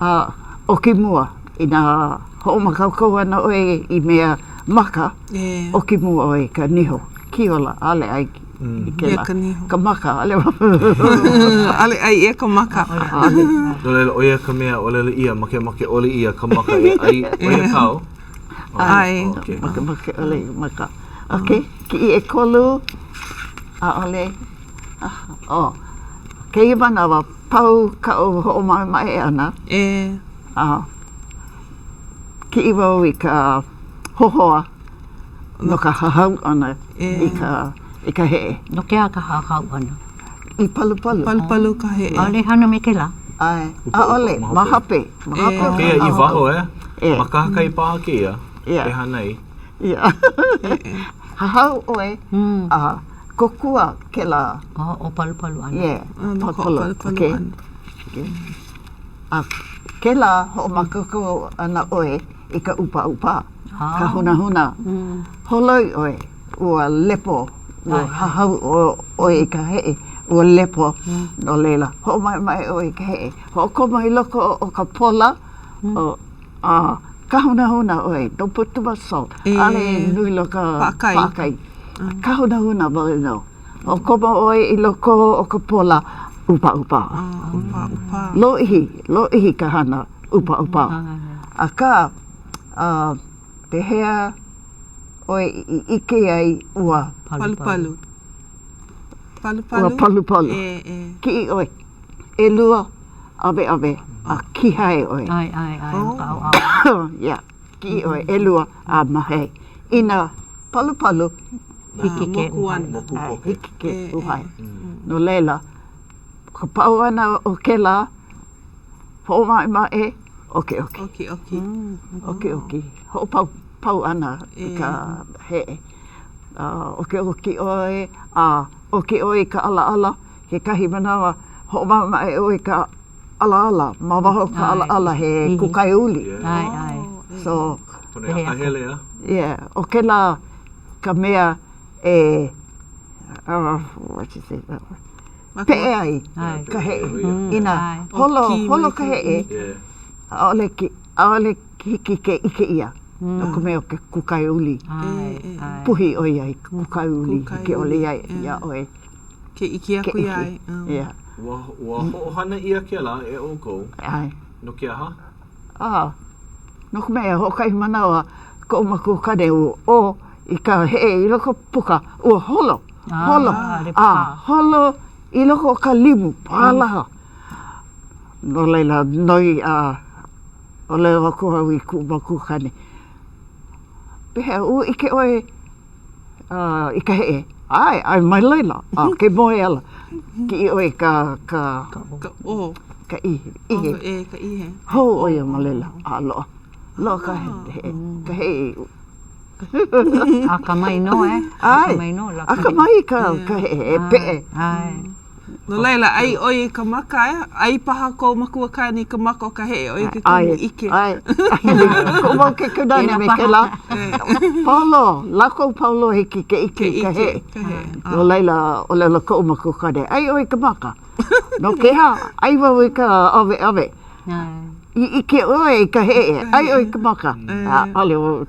a ʻoki mua, inā hoʻomākaukau ana ʻoe i mea maka, ʻoki mua ʻoe i ka niho, kiola, ʻaʻole ʻai i kēlā. Ka niho. Ka maka, ʻaʻole. ʻAʻole ʻai ʻia ka maka. ʻAʻole. No laila, ʻo ia ka mea ʻōlelo ʻia, makemake ʻole ʻia ka maka e ʻai, ʻo ia kāu? ʻAe. Okay. Makemake ʻole i ka maka. Okay, kiʻi ʻekolu, ʻaʻole, oh, kēia manawa, pau kaʻu hoʻomaʻemaʻe ʻana. ʻEā. A kiʻi wau i ka hohoa. No ka hahau ʻana i ka i ka heʻe. No ke aha ka hahau ʻana? I palupalu. Palupalu ka heʻe. ʻAʻole hana me kēlā. ʻAe. ʻAʻole. Ma hope. Ma hope. ʻO kēia i waho, e? Ma kahakai paha kēia e hana ai. Yeah. Hahau ʻoe a kōkua kēlā. ʻO palupalu ʻana. Yeah. Palupalu. Okay. A kēlā hoʻomākaukau ana ʻoe i ka ʻūpaʻūpā, ka hunahuna. Holoi ʻoe, ua lepo, ua hahau ʻoe i ka heʻe, ua lepo, no laila, hoʻomaʻemaʻe ʻoe i ka heʻe. Hoʻokomo i loko o ka pola, a ka hunahuna ʻoe, don't put too much salt, ʻaʻole e nui loa ka paʻakai. Ka hunahuna wale nō. Hoʻokomo ʻoe i loko o ka pola ʻūpaʻūpā. Lōʻihi, lōʻihi ka hana ʻūpaʻūpā. Akā, pehea ʻoe i ʻike ai ua. Palupalu. Palupalu? Ua palupalu. Kiʻi ʻoe, ʻelua ʻaweʻawe a kihae ʻoe. ʻAe, ʻae, ʻae, ma ka ʻaoʻao. Yeah. Kiʻi ʻoe, ʻelua a mahae. Inā palupalu, hiki ke uhae. Hiki ke uhae. No laila, ka pau ʻana o kēlā, hoʻomaʻemaʻe, ʻokiʻoki. ʻOkiʻoki. ʻOkiʻoki. Hoʻopau pau ʻana i ka heʻe. ʻOkiʻoki ʻoe, a ʻoki ʻoe i ka ʻalaʻala, kekahi manawa, hoʻomaʻemaʻe ʻoe i ka ʻalaʻala, ma waho o ka ʻalaʻala he kūkae uli. ʻAe, ʻae. So. Pono e akahele, a? Yeah, ʻo kēlā ka mea e, what you say that word? Peʻe ai ka heʻe. Inā holo, holo ka heʻe, ʻaʻole, ʻaʻole hiki ke ʻike ʻia no ka mea o ke kūkae uli. Puhi ʻo ia i ke kūkae uli, hiki ʻole iā ʻoe. Ke ʻike aku iā ia. Yeah. Ua, ua hoʻohana ʻia kēlā e ʻoukou. ʻAe. No ke aha? A, no ka mea, hoʻokahi manawa koʻu makuakane ua ʻō i ka heʻe i loko puka, ua holo, holo, a holo i loko o ka limu pālaha. No laila, noi a ʻōlelo aku au i kuʻu makuakane, Pehea, ua ʻike ʻoe i ka heʻe, ʻae, ʻae mai laila, a ke moe ala, kiʻi ʻoe i ka, ka, ka ʻō, ka ihe, ihe, e, ka ihe. Hou ʻo ia ma laila, a loaʻa, loaʻa ka heʻe, ka heʻe. Akamai nō, e? ʻAe, akamai ka, ka heʻe, e peʻe. ʻAe. No laila, ʻai ʻoe i ka maka, e? ʻAi paha kou makuakāne i ka maka o ka heʻe, ʻo ia ke kumu ʻike. ʻAe, ʻae. Koʻu mau kaikunāne me kēlā. Pau loa, lākou pau loa hiki ke ʻike i ka heʻe. No laila, ʻōlelo koʻu makuakāne, ʻai ʻoe i ka maka. No ke aha, ʻai wau i ka ʻaweʻawe. I ʻike ʻoe i ka heʻe, ʻai ʻoe i ka maka. ʻAʻole wau.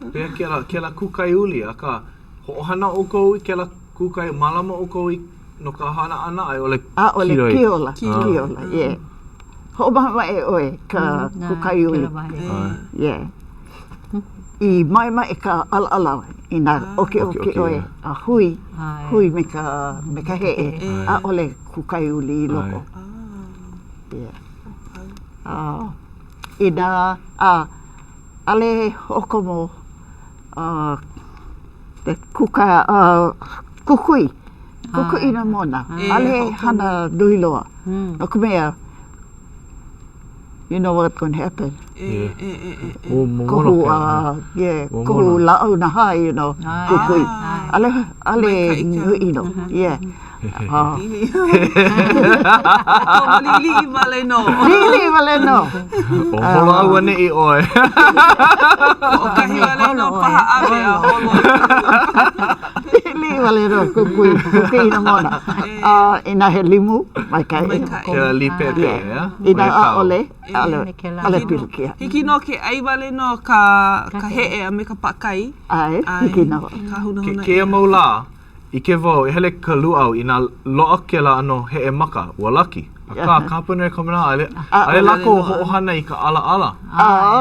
Pehea kēlā, kēlā kūkae uli, akā, Hoʻohana ʻoukou i kēlā kūkae, mālama ʻoukou i no ka hana ʻana a i ʻole ʻAʻole, kiola, kiola, yeah. Hoʻomaʻemaʻe ʻoe ka kūkae uli. Yeah. I maʻemaʻe ka ʻalaʻala inā ʻokiʻoki ʻoe a hui, hui me ka, me ka heʻe, ʻaʻole kūkae uli i loko. Yeah. Inā, a, ʻaʻole hoʻokomo Kūkā, kukui, kukui inamona, ʻaʻole he hana nui loa, no ka mea, you know what's gonna happen. Kohu, yeah, kohu lāʻau nahā, you know, kukui. ʻAʻole, ʻaʻole nui ʻino, yeah. Liʻiliʻi wale nō. Liʻiliʻi wale nō. O holo auaneʻi ʻoe. Hoʻokahi wale nō paha ʻawe a holo. Liʻiliʻi wale nō kukui, kukui inamona. A inā he limu, maikaʻi. Maikaʻi. Kēlā līpēpē, ʻeā? Inā ʻaʻole, ʻaʻole, ʻaʻole pilikia. Hiki nō ke ʻai wale nō ka, ka heʻe a me ka paʻakai. ʻAe, hiki nō. Ka hunahuna. Kēia mau lā, ʻIke wau, e hele ka lūʻau inā loaʻa kēlā ʻano heʻe maka, ua laki. Akā, ka hapanui o ka manawa, ʻaʻole, ʻaʻole lākou hoʻohana i ka ʻalaʻala.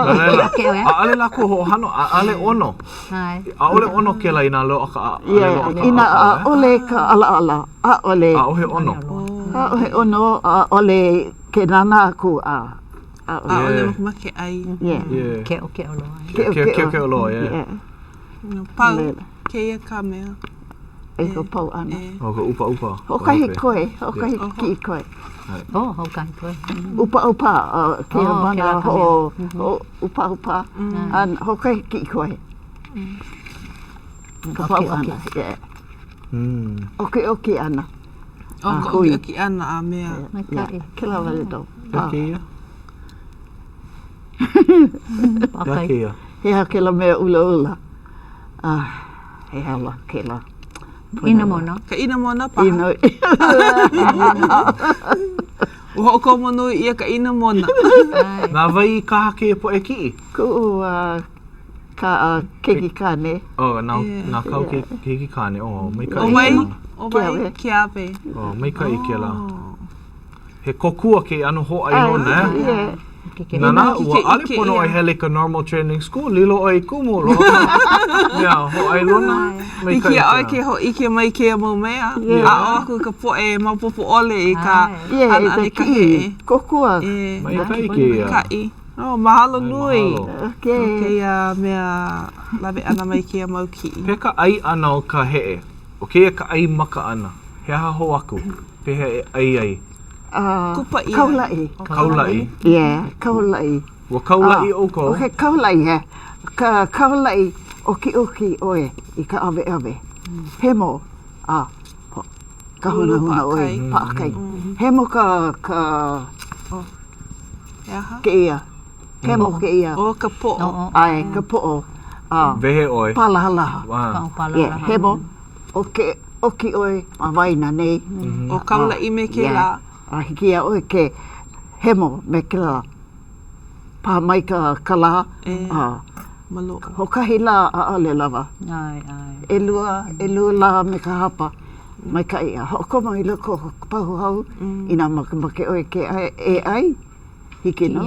No laila, ʻaʻole lākou hoʻohana, ʻaʻole ʻono. ʻAʻole ʻono kēlā inā loaʻa ka, ʻaʻole loaʻa ka Inā ʻaʻole ka ʻalaʻala, ʻaʻole. ʻAʻohe ʻono. ʻAʻohe ʻono, ʻaʻole ke nānā aku a ʻaʻole. ʻAʻole makemake ʻai. Yeah. Keʻokeʻo loa. Keʻokeʻo loa, yeah. Pau kēia ka mea. I ka pau ʻana. ʻO ka ʻupaʻupa. Hoʻokahi koe, hoʻokahi kiʻi koe. Oh, hoʻokahi koe. ʻUpaʻupa, kēia mana hoʻo, ʻupaʻupa, a hoʻokahi kiʻi koe. Ka pau ʻana, yeah. ʻOkiʻoki ʻana. ʻO ka ʻokiʻoki ʻana a mea. Maikaʻi. Kēlā wale nō. He kēia? He kēia? He aha kēlā mea ʻulaʻula? Ah, he aha lā kēlā? Inamona. Ka inamona paha. Ino. Ua hoʻokomo nui ʻia ka inamona. Na wai i kaha kēia poʻe kiʻi? Kuʻu uh, ka uh, keiki kāne. Oh, na, na kāu keiki kāne. Oh, maikaʻi. ʻO wai? ʻO wai? Keawe. Oh, maikaʻi kēlā. He kōkua kēia ʻano hōʻailona, eh? Nānā, ua ʻaʻole pono ʻoe hele i ka normal training school, lilo ʻoe i kumu, loaʻa ka mea hōʻailona. Hiki iā ʻoe ke hōʻike mai kēia mau mea, aʻo aku i ka poʻe maopopo ʻole i ka hana ʻana i ka heʻe. Kōkua. Maikaʻi kēia. Maikaʻi. Oh, mahalo nui no kēia mea lawe ʻana mai kēia mau kiʻi. Pehea ka ʻai ʻana o ka heʻe? ʻO kēia ka ʻai maka ʻana. He aha hou aku? Pehea e ʻai ai? Kupa ʻia. Kaulaʻi. Kaulaʻi. Yeah, kaulaʻi. Ua kaulaʻi ʻoukou? Okay, kaulaʻi, yeah. Ka kaulaʻi, ʻokiʻoki ʻoe i ka ʻaweʻawe. Hemo, a ka hunahuna ʻoe, paʻakai. Hemo ka, ka, He aha? Kēia. Hemo kēia. ʻO ka poʻo. ʻAe, ka poʻo. A. Wehe ʻoe. Pālahalaha. Yeah, hemo. ʻO ke ʻoki ʻoe ma waena nei. ʻO kaulaʻi me kēlā. A hiki iā ʻoe ke hemo me kēlā. Pā mai ka, ka lā. A maloʻo. Hoʻokahi lā ʻaʻole lawa. ʻAe, ʻae. ʻElua, ʻelua lā me ka hapa. Maikaʻi. A hoʻokomo i loko o ka pahu hau inā makemake ʻoe ke ʻai, e ʻai, hiki nō.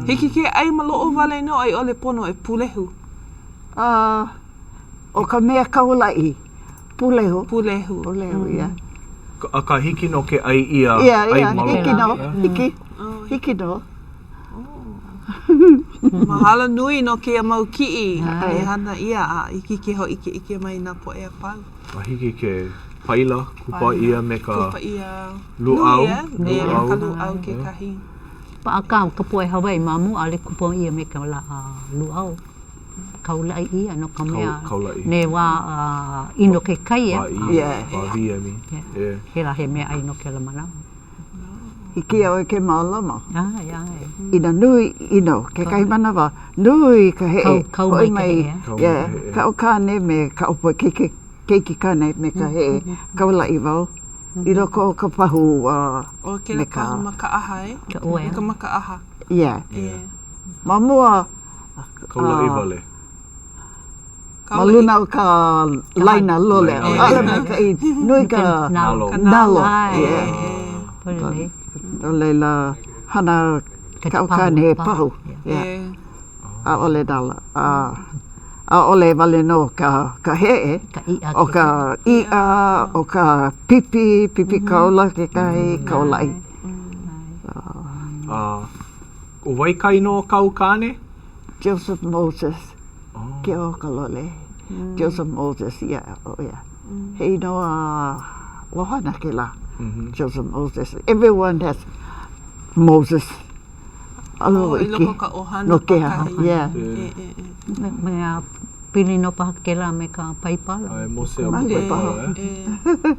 Hiki ke ʻai maloʻo wale nō a i ʻole pono e pulehu. A ʻo ka mea kaulaʻi, pulehu. Pulehu. Pulehu, yeah. Akā hiki nō ke ʻai ʻia, ʻai maloʻo. Hiki nō, hiki, hiki nō. Mahalo nui no kēia mau kiʻi i hana ʻia a hiki ke hōʻikeʻike mai nā poʻe a pau. A hiki ke paila, kupa ʻia me ka Kupa ʻia. lūʻau. Nui, eh? Me ka lūʻau kekahi. Akā ka poʻe Hawaiʻi ma mua ʻaʻole kupa ʻia me ka lūʻau. Kaulaʻi ʻia no ka mea ne wā ʻino ke kai. Wā ʻī, wā wī, I mean. Yeah. Kēlā he meaʻai no kēlā manawa. Hiki iā ʻoe ke mālama. ʻAe, ʻae. Inā nui ʻino, kekahi manawa, nui ka heʻe. Kau, kau mai ka heʻe. Kau mai ka heʻe. Kaʻu kāne me kaʻu poʻe keiki, keiki kāne me ka heʻe, kaulaʻi wau i loko o ka pahu a me ka. ʻO kēlā pahu makaʻaha, eh? Ka ʻoe. Ka makaʻaha. Yeah. Ma mua, Kaulaʻi wale. Ma luna o ka laina lole. ʻAʻole maikaʻi nui ka nalo. Nalo. Yeah. No laila, hana kaʻu kāne he pahu. Yeah. ʻAʻole nalo. ʻAʻole wale nō ka ka heʻe. ʻO ka iʻa, ʻo ka pipi, pipi kaula kekahi, kaulaʻi. ʻO wai ka inoa o kāu kāne? Joseph Moses Keokalole. Joseph Moses, yeah, ʻo ia. He inoa ʻohana kēlā, Joseph Moses. Everyone has Moses. Oh, i loko o ka ʻohana No ke aha, yeah. Mea pili nō paha kēlā me ka Paipala. ʻAe, Mose o ka Paipala, eh?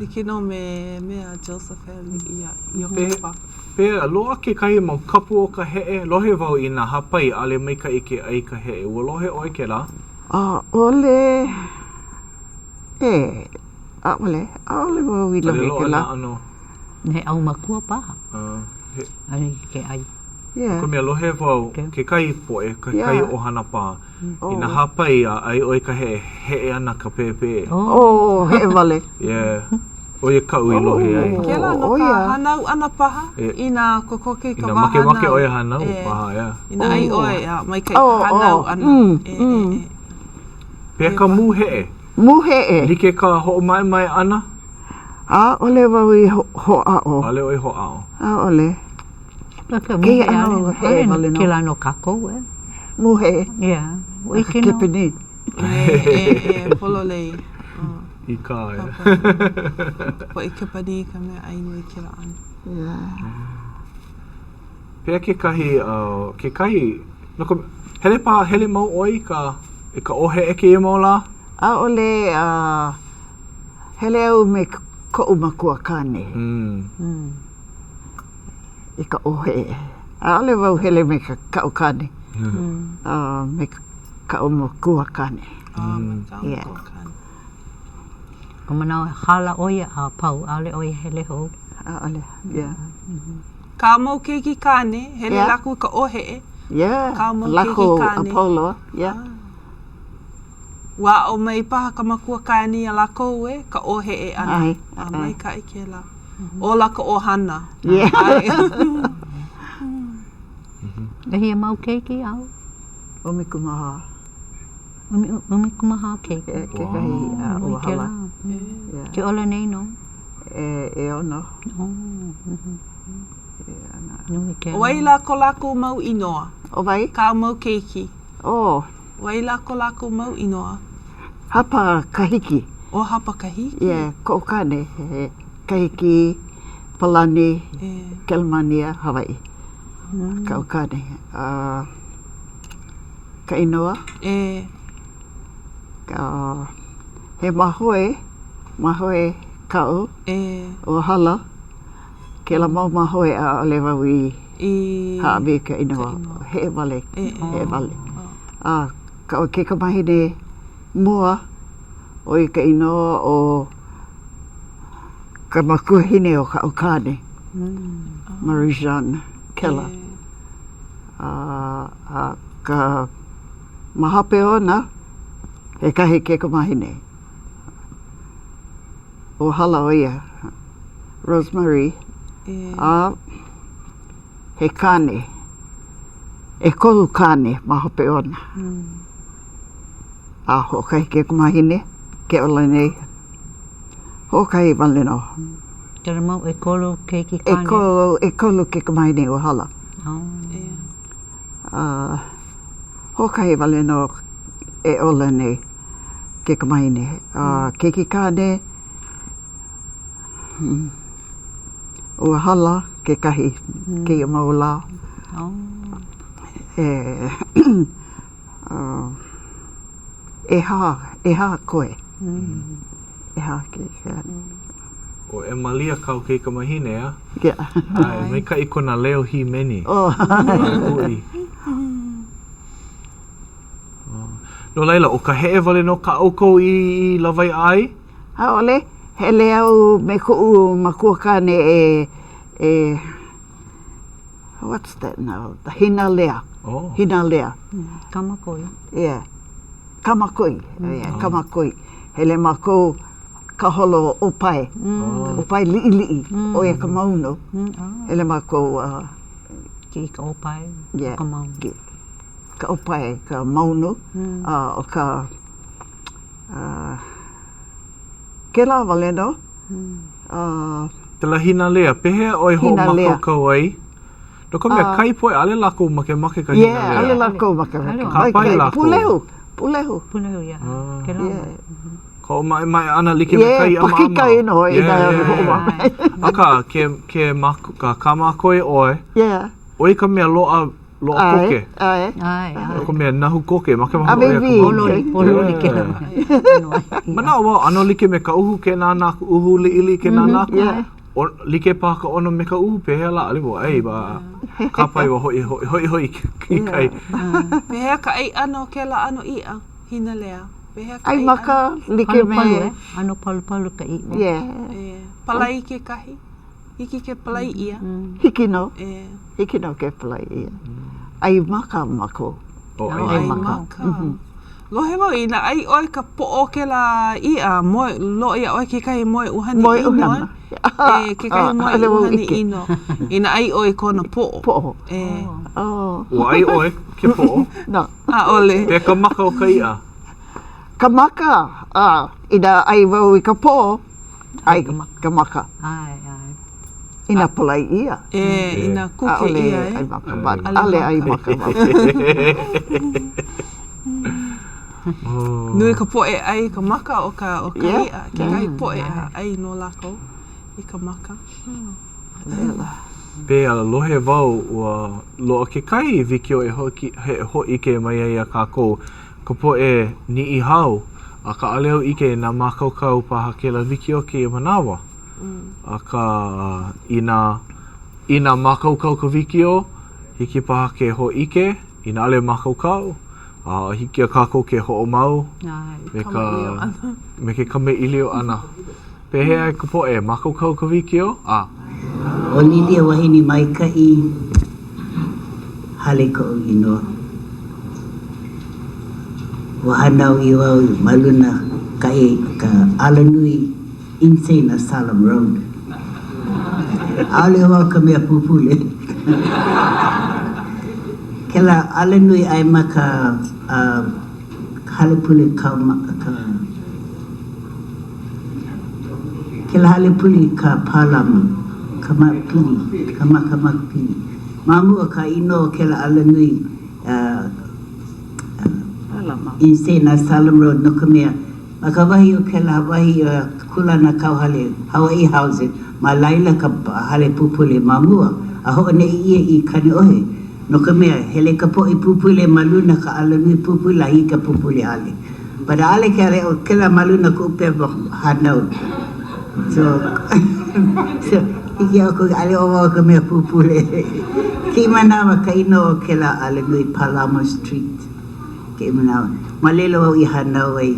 Like nō me mea Joseph ia Iosepa. Pehea, loaʻa kekahi mau kapu o ka heʻe? Lohe wau i nā hāpai ʻaʻole maikaʻi ke ʻai ka heʻe. Ua lohe ʻoe kēlā? ʻAʻole. E, ʻaʻole. ʻAʻole wau i lohe kēlā. ʻAʻole loaʻa nā ʻano. He ʻaumakua paha. He. ʻAʻole hiki ke ʻai. Yeah. No ka mea, lohe wau, kekahi poʻe, kekahi ʻohana paha, inā hāpai a ʻai ʻoe i ka heʻe, heʻe ana ka pēpē. Oh, heʻe wale. Yeah. ʻO ia kaʻu i lohe ai. Kēlā no ka hānau ʻana paha, inā kokoke ka wā hānau. Inā makemake ʻoe e hānau paha, yeah. Inā ʻai ʻoe, maikaʻi ka hānau ʻana. Pehea ka mūheʻe? Mūheʻe. Like ka hoʻomaʻemaʻe ʻana? ʻAʻole wau i hoʻāʻo. ʻAʻole ʻoe i hoʻāʻo? ʻAʻole. Kēia ʻano heʻe wale nō. Kēlā no kākou, eh? Mūheʻe. Yeah. Ka Kepanī. E, e, pololei. I ka, yeah. Ka poʻe Kepanī ka mea ʻai nui kēlā ʻano. Yeah. Pehea kekahi, uh, kekahi, no ka, hele paha, hele mau ʻoe i ka, i ka ʻōheʻe kēia mau lā? ʻAʻole, uh, hele au me koʻu makuakāne. Mm. I ka ʻōheʻe. ʻAʻole wau hele me ka, kaʻu kāne. Mm. Uh, me kaʻu makuakāne. Ah, me kāu yeah. makuakāne. Ka manawa hala ʻo ia a pau, ʻaʻole ʻo ia hele hou. ʻAʻole, yeah. Kāu mau keiki kāne, hele Yeah. lākou i ka ʻōheʻe. Yeah, Kāu mau keiki lākou kāne. a pau loa, yeah. Ah. Ua aʻo mai paha ka makua kāne iā lākou e, ka ʻōheʻe ʻana. ʻAe, A ʻae. maikaʻi kēlā. Ola ka ʻohana. Yeah. ʻAe. ʻEhia mau keiki āu? ʻUmikūmāhā. ʻUmikūmāhā keiki. Yeah, kekahi uh, ua hala. Yeah. Ke ola nei nō? E, ʻeono. Oh, Nui kēlā. ʻO wai lā ko lākou mau inoa? ʻO wai? Kāu mau keiki. Oh. ʻO wai lā ko lākou mau inoa? Hapa Kahiki. ʻO Hapa Kahiki? Yeah, koʻu kāne, he Kahiki, Palani, Kelemānia, Hawaiʻi. Kaʻu kāne. Uh, ka inoa? E. Ka, he mahoe, mahoe kaʻu. E. Ua hala. Kēlā mau mahoe ʻaʻole wau i, I hāʻawi i ka inoa. Heʻe wale, heʻe wale. A kaʻu kaikamahine mua, ʻo ia ka inoa o ka makuahine o kaʻu kāne, Marie Jeanne Keller. A, a ka, ma hope ona, kekahi kaikamahine. Ua hala ʻo ia, Rosemarie, a he kāne, ʻekolu kāne ma hope ona. A hoʻokahi kaikamahine ke ola nei, hoʻokahi wale nō. Kēlā mau ʻekolu keiki kāne? ʻEkolu, ʻekolu kaikamahine ua hala. A hoʻokahi wale nō e ola nei kaikamahine. A keiki kāne, ua hala kekahi kēia mau lā. E ʻehā, ʻehā koe. ʻEhā keiki kāne. ʻO Emalia kāu kaikamahine, a? Yeah. ʻAe, maikaʻi kona leo hīmeni. Oh. ʻAe, No laila, ʻo ka heʻe wale nō kā ʻoukou i lawaiʻa ai? ʻAʻole. Hele au me kuʻu makuakāne e, e, what's that now, Hinalea. Oh. Hinalea. Kamakoi. Yeah. Kamakoi, yeah, Kamakoi. Hele mākou ka holo ʻōpae, ʻōpae liʻiliʻi, ʻo ia ka maunu. Hele mākou a... Kiʻi i ka ʻōpae, yeah, ka maunu. Ka ʻōpae, ka maunu, a ʻo ka, kēlā wale nō. Kēlā hinalea, pehea ʻoe hoʻomākaukau ai? No ka mea, kahi poʻe, ʻaʻole lākou makemake ka hinalea. Yeah, ʻaʻole lākou makemake. Kāpae lākou. Pūlehu, pūlehu. Pūlehu, yeah. Kēlā yeah. Ka hoʻomaʻemaʻe ʻana like me ka iʻa maʻamau. Yeah, pakikai nō i nā hoʻomaʻemaʻe. Akā, ke, ke, maku, ka kāmākoi ʻoe, yeah. ʻoi ka mea loaʻa, loaʻa koke. ʻAe, ʻae. No ka mea, nahu koke, makemake A ʻoe maybe. Pōloli, pōloli kēlā mea. Manaʻo wau, ʻano like me ka uhu ke nānā aku, uhu liʻiliʻi ke nānā aku. Yeah. ʻO, like paha ka ʻono me ka uhu, pehea lā, ʻaʻole wau ʻai, a kāpae ua hoʻi, hoʻi, hoʻi, hoʻi i kai. Pehea ka ʻai ʻana o kēlā ʻano iʻa, hinalea? Pehea ka ʻai ʻai maka ʻana? like me. Palupalu, eh? ʻAno palupalu ka ʻiʻo. Yeah. E, palai kekahi? Hiki ke palai ʻia? Hiki nō. E. Hiki nō ke palai ʻia. ʻAi maka mākou. Oh, ʻai maka. Lohe wau, inā ʻai ʻoe ka poʻo o kēlā iʻa, moe, loaʻa iā ʻoe kekahi moe ʻuhane Moe ʻino, ʻuhane. E, kekahi moe ʻuhane ʻino. Inā ʻai ʻoe i kona poʻo. Poʻo. E. Oh. Ua ʻai ʻoe ke poʻo? No. ʻAʻole. Pehea ka maka o ka iʻa? Ka maka, a, inā ʻai wau i ka poʻo, ʻai ka maka. ʻAe, ʻae. Inā palai ʻia. E, inā kuke ʻia, e. ʻAʻole ʻai maka wau. ʻAʻole ʻai maka wau. Nui ka poʻe ʻai i ka maka o ka, o ka iʻa. Kekahi poʻe a ʻai nō lākou i ka maka. Pehea, lohe wau ua loaʻa kekahi wikiō e hōʻike mai ai iā kākou ka poʻe Niʻihau, akā ʻaʻole au ʻike inā mākaukau paha kēlā wikiō kēia manawa. Akā, inā, inā mākaukau ka wikiō, hiki paha ke hōʻike, inā ʻaʻole mākaukau, a hiki iā kākou ke hoʻomau me ka, me ke kamaʻilio ʻana. Pehea e ka poʻe, mākaukau ka wikiō? A. ʻO Lilia Wahine Maikaʻi Hale koʻu inoa. Ua hānau ʻia wau ma luna kaʻe ka alanui Insane Asylum Road. ʻAʻole wau ka mea pupule. Kēlā alanui aia ma ka hale pule ka Kēlā hale pule ka Pālama, ka Makapili, ka Maka Makapili. Ma mua ka inoa o kēlā alanui Insane Asylum Road no ka mea, ma ka wahi o kēlā wahi kūlanakauhale Hawaiʻi Housing, ma laila ka hale pupule ma mua, a hoʻoneʻe ʻia i Kaneʻohe, no ka mea, hele ka poʻe pupule ma luna ka alanui pupule a hiki ka pupule hale. But ʻaʻole ke ale ʻo kēlā ma luna kuʻu pepa hānau. So, so hiki iā ʻoukou ʻaʻole ʻo wau ka mea pupule. Kēia manawa ka inoa o kēlā alanui Palama Street. Kēia manawa. Ma laila wau i hānau ai.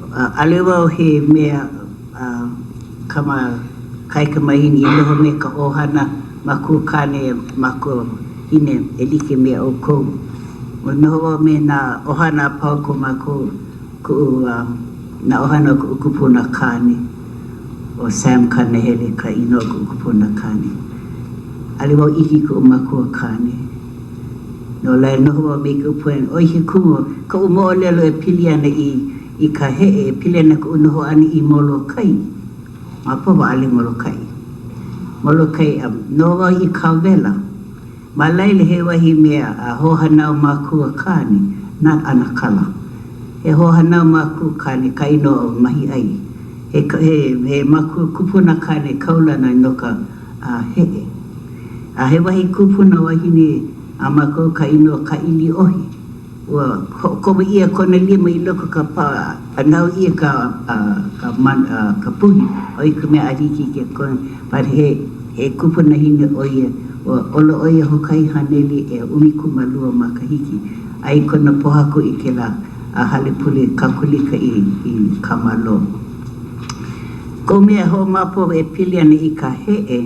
ʻAʻole wau he mea kama kaikamahine i noho me ka ʻohana makua kāne makua hine e like me ʻoukou. Ua noho wau me nā ʻohana a pau ko mākou, kuʻu, nā ʻohana o kuʻu kupuna kāne, ʻo Sam Kanahele ka inoa o kuʻu kupuna kāne. ʻAʻole wau ʻike i kuʻu makua kāne. No laila, noho wau me kuʻu poʻe, ʻo ia ke kumu, koʻu moʻolelo e pili ana i, i ka heʻe, e pili ana kuʻu noho ʻana i Molokai. Ma papa ʻaʻole Molokaʻi. Molokai, a noho wau i Kawela. Ma laila he wahi mea a hoahānau makua kāne, not ʻanakala. He hoahānau makua kāne ka inoa o Mahiʻai. He, he, he makua kupuna kāne kaulana no ka a heʻe. A he wahi kupuna wahine a mākou ka inoa Kaʻiliohe. Ua hoʻokomo ʻia kona lima i loko ka pā a nau ʻia ka ka ka puhi, ʻo ia ka mea ʻāliki ke kona, but he he kupunahine ʻo ia, ua ola ʻo ia hoʻokahi haneli e 12 makahiki, aia kona pōhaku i kēlā a hale pule Kakolika i i Kāmālō. Koʻu mea hoʻomaopopo e pili ana i ka heʻe,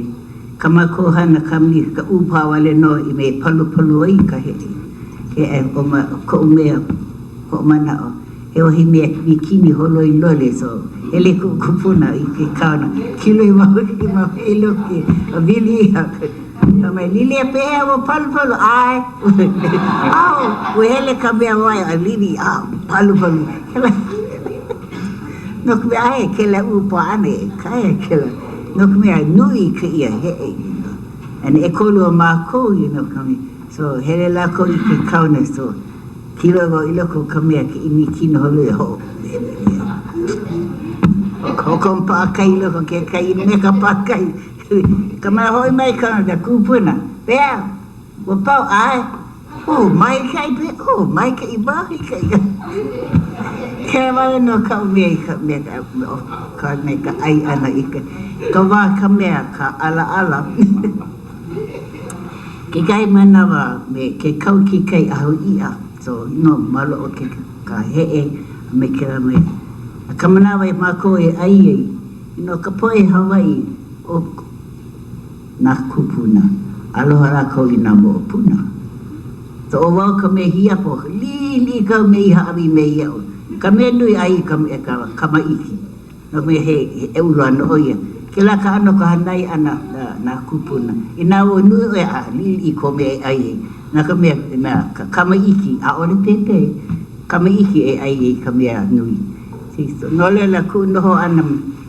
Kā mākou hana kamaliʻi ka ʻūpā wale nō i mea e palupalu ai ka heʻe. He ʻae ʻo ma koʻu mea hoʻomanaʻo, he wahi mea mīkini holoi lole, so hele kuʻu kupuna i ke kaona, kiloi wau i mau ʻeloke a wili ia. Fai mai, Lilia, pehea ua palupalu? ʻAe. Ao, ua hele ka mea wai a lili, a palupalu. No ka mea, aia kēlā ʻūpā ʻana e kaea kēlā, no ka mea, nui kēia heʻe, you know. And ʻekolu o mākou, you know, ka mea, so hele lākou i ke kaona, so kilo wau i loko o ka mea ke ʻimi kino holo e hoʻo, hoʻokomo paʻakai i loko o ke kai me ka paʻakai. Ka mea hoʻi mai ka kūpuna, pehea, ua pau, ʻae. Oh, maikaʻi pe, oh, maikaʻi maikaʻi. Kēlā wale nō kaʻu mea i ka mea ka me ka ʻai ʻana i ka ka wā ka mea ka ʻalaʻala. Kekahi manawa me ke kau ke kai ʻahu iʻa, so you know, maloʻo ke ka heʻe a me kēlā mea. A ka manawa e mākou e ʻai ai, you know, ka poʻe Hawaiʻi, o nā kūpuna, aloha lākou i nā moʻopuna. So ʻo wau ka mea hiapo, liʻiliʻi kau mea i hāʻawi mai iaʻu. Ka mea nui ʻai i ka mea ka kama iki. No ka mea he he ulu ana ʻo ia. Kēlā ka ʻano ka hānai ʻana nā kūpuna. Inā ua nui ʻoe a liʻiliʻi kou mea e ʻai ai. Na ka mea mea ka kama iki, ʻaʻole pēpē. Kama iki e ʻai ai ka mea nui. So no laila kuʻu noho ʻana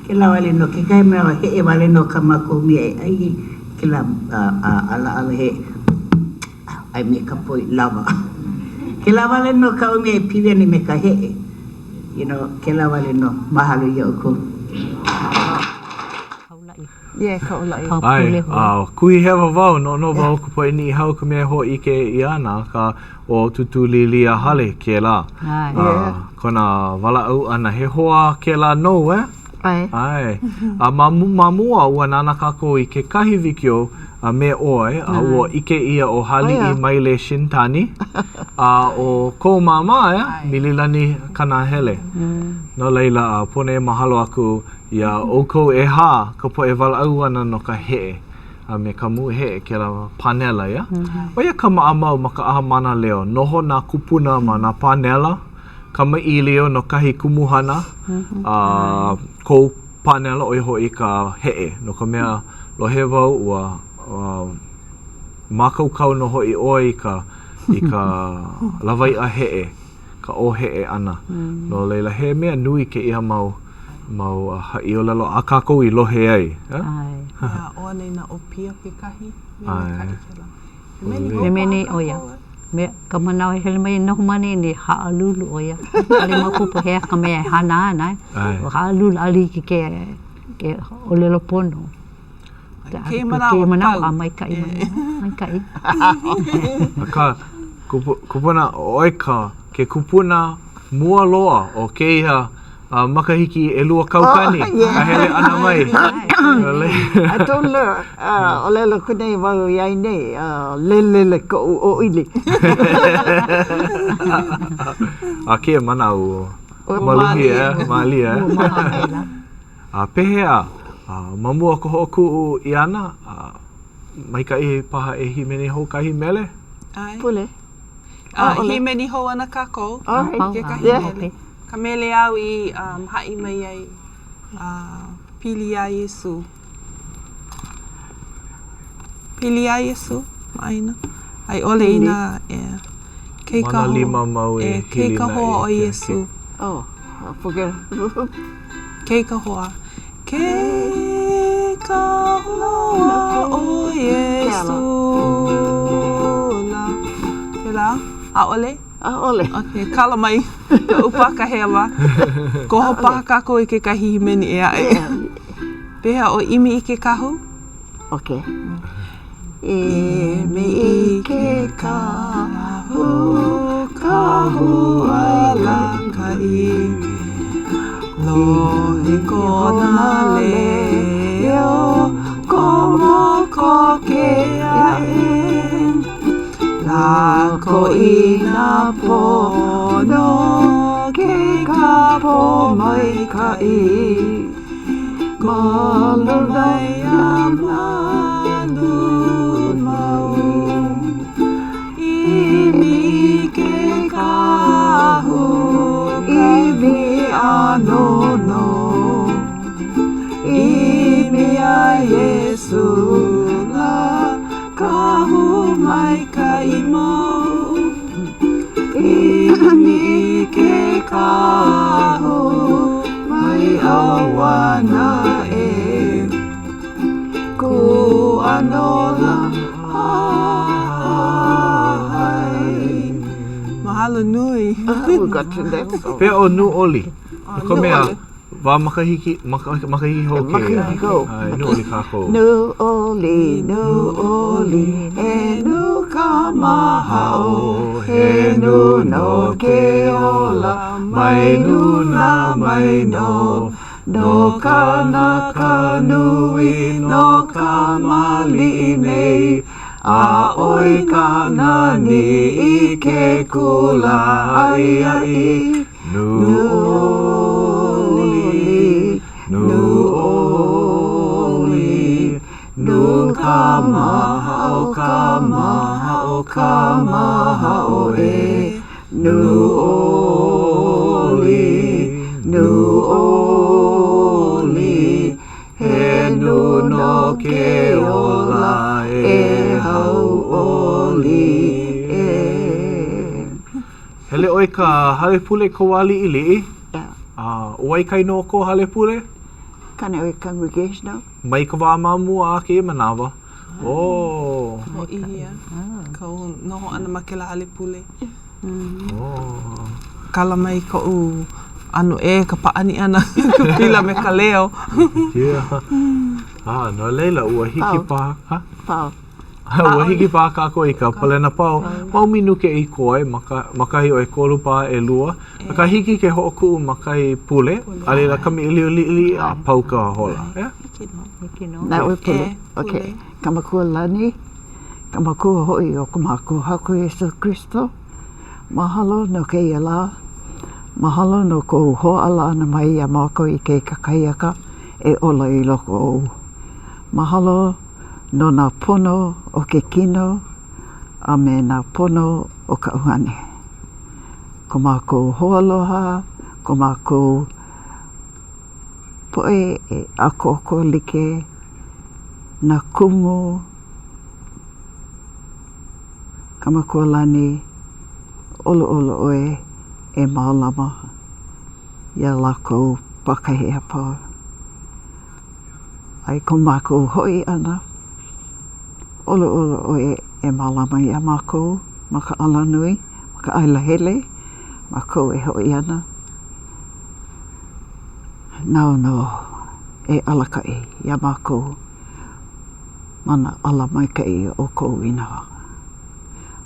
Kēlā wale nō kekahi manawa heʻe wale nō kā mākou mea e ʻai ai, kēlā ʻalaʻala he ʻai me ka poi lawa. Kēlā wale nō kaʻu mea e pili ana me ka heʻe, you know, kēlā wale nō. Mahalo iā ʻoukou. Yeah, kaulaʻi. ʻAe, a kuhi hewa wau, noʻonoʻo wau ka poʻe Niʻihau ka mea e hōʻike ʻia ana, akā ʻo Tūtū Līlia Hale kēlā. ʻAe. Kona walaʻau ʻana, he hoa kēlā nou, eh? ʻAe. ʻAe. A ma, ma mua, ua nānā kākou i kekahi wikiō a me ʻoe, a ua ʻike ʻia ʻo Hāliʻi Maile Shintani, a ʻo kou māmā, ʻeā, Mililani Kanahele. No laila, a pono e mahalo aku iā ʻoukou ʻehā ka poʻe walaʻau ʻana no ka heʻe a me ka mūheʻe, kēlā pānela, ʻeā? ʻO ia ka maʻamau ma ka ʻaha mānaleo, noho nā kūpuna ma nā pānela, kamaʻilio no kahi kumuhana a kou pānela ʻo ia hoʻi ka heʻe, no ka mea, lohe wau ua mākaukau nō hoʻi ʻoe i ka i ka lawaiʻa heʻe, ka ʻōheʻe ʻana. No laila, he mea nui kēia mau mau haʻiʻōlelo a kākou i lohe ai. ʻAe. ʻO anei nā ʻōpio kekahi mea maikaʻi kēlā. Hīmeni ʻo ia. Me ka manawa e hele mai e noho ma nei, ne haʻalulu ʻo ia. ʻAʻole maopopo he aha ka mea e hana ana. Ua haʻalulu, ʻaʻole hiki ke ke ʻōlelo pono. Kēia manawa, manawa a maikaʻi mai. Maikaʻi. Akā, kupuna, ʻoe ka ke kupuna mua loa o kēia makahiki 200 ka hele ʻana mai. I told her, ʻōlelo aku nei wau iā ia nei, lelele koʻu ʻōʻili. A kēia manawa ua maluhia, eh? Mālie, eh? A pehea, ma mua o ka hoʻokuʻu ʻia ʻana, maikaʻi paha e hīmeni hou kahi mele? ʻAe. Pule. A hīmeni hou ana kākou i kekahi mele. Ka mele āu i haʻi mai ai pili iā Iesū. Pili iā Iesū, maʻaina. A i ʻole inā, yeah. Ke ka lima mau e ke ka hoa o Iesū. Oh, I forget. Ke ka hoa. Ke ka hoa o Iesū lā. Kēlā? ʻAʻole? ʻAʻole. Okay, kala mai koʻu pāka hewa. Koho paha kākou i kekahi hīmeni ʻē aʻe. Pehea ʻo ʻImi i ke Kahu? Okay. ʻImi i ke kahu, kahu alakaʻi Lohe kona leo, komo koke aʻe Lako i nā pono, ke ka pōmaikaʻi Ma luna ia malu mau ʻImi i ke kahu ʻImi a nono ʻImi iā Iesū lā Kahu maikaʻi mau ʻImi i ke kahu Mai ʻauana e Kū ʻānō lā ʻAhai. Mahalo nui. Pehea ʻo Nūʻoli? No ka mea, wā makahiki, makahiki hou kēia. Makahiki hou. ʻAe, nūʻoli kākou. Nūʻoli, nūʻoli, he nū ka mahaʻo, he nū no ke ola, mai luna mai nō, no kānaka nui, no kamaliʻi nei, a ʻoi ka nani i ke kula aʻiaʻi. Nūʻoli, nūʻoli, nū ka mahaʻo, ka mahaʻo, ka mahaʻo ē. Nūʻoli, nūʻoli, he nū no ke ola e hauʻoli ē. Hele ʻoe i ka hale pule i ka wā liʻiliʻi? A ʻo wai ka inoa o kou hale pule? Kaneʻohe Congregational. Mai ka wā ma mua a kēia manawa. Oh. Hōʻihi ia, kou noho ʻana ma kēlā hale pule. Kala mai koʻu ʻano ʻē ka pāʻani ʻana i ka pila me ka leo. Yeah. Ah, no laila, ua hiki paha. Ha? Pau. Ua hiki paha kākou i ka palena pau. Mau minuke i koe ma, ka, ma kahi o ʻekolu paha ʻelua. Akā hiki ke hoʻokuʻu ma kahi pule, a laila kamaʻilio liʻiliʻi a pau ka hola. Yeah? Hiki nō. Hiki nō. Naʻu e pule. Okay. Ka Makua lani, ka Makua hoʻi o ko mākou Haku Iesū Kristo, mahalo no kēia lā, mahalo no kou hōʻala ʻana mai iā mākou i kēia kakahiaka e ola i loko ou. Mahalo no nā pono o ke kino a me nā pono o ka ʻuhane. Ko mākou hoaloha, ko mākou poʻe e ʻākoakoa like, nā kumu, ka Makua lani, ʻoluʻolu ʻoe e mālama iā lākou pākahi a pau. A i ko mākou hoʻi ʻana, ʻoluʻolu ʻoe e mālama iā mākou ma ka alanui, ma ka alahele, mākou e hoʻi ana. Nāu nō e alakaʻi iā mākou ma nā ala maikaʻi o kou inoa.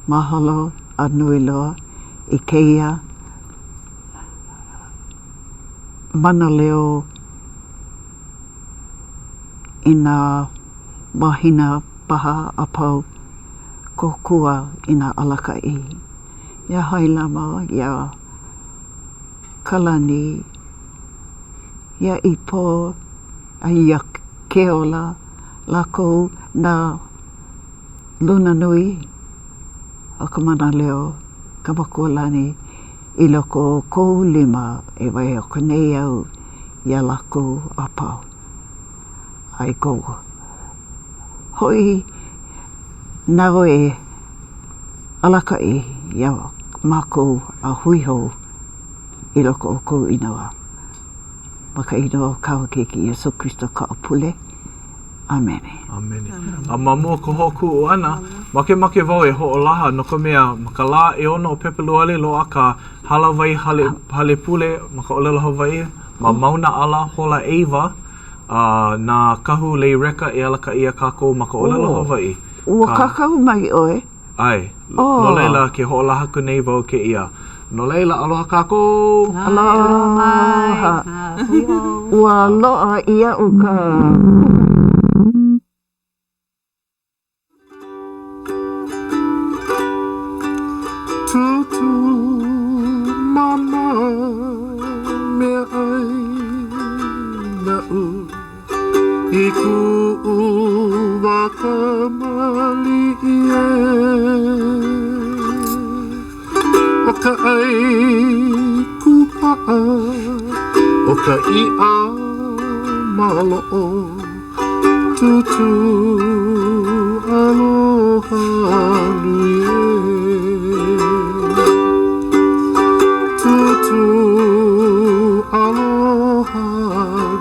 Mahalo a nui loa i kēia mānaleo i nā mahina paha a pau, kōkua i nā alakaʻi iā Hailama, iā Kalani, iā Ipo, a iā Keola, lākou nā luna nui o ka mānaleo, ka Makua lani. I loko o kou lima e wae aku nei au iā lākou a pau, a i kou hoʻi nāu e alakaʻi iā mākou a hui hou i loko o kou inoa. Ma ka inoa o kāu Keiki Iesū Kristo kaʻu pule. ʻĀmene. ʻĀmene. A ma mua o ka hoʻokuʻu ʻana, makemake wau e hoʻolaha no ka mea, ma ka lā ʻeono o Pepeluali loaʻa ka hālāwai hale, hale pule ma ka ʻōlelo Hawaiʻi ma Mauna ʻAla hola ʻeiwa, a na Kahu Lei Recca e alakaʻi iā kākou ma ka ʻōlelo Hawaiʻi. Ua kākau mai ʻoe? ʻAe. No laila, ke hoʻolaha aku nei wau kēia. No laila, aloha kākou! Aloha! Ua loaʻa iaʻu ka. Tūtū mama meaʻai naʻu. I kuʻu wā kamaliʻi ē ʻO ka ʻai kūpaʻa ʻO ka iʻa maloʻo Tūtū aloha nui ē Tūtū aloha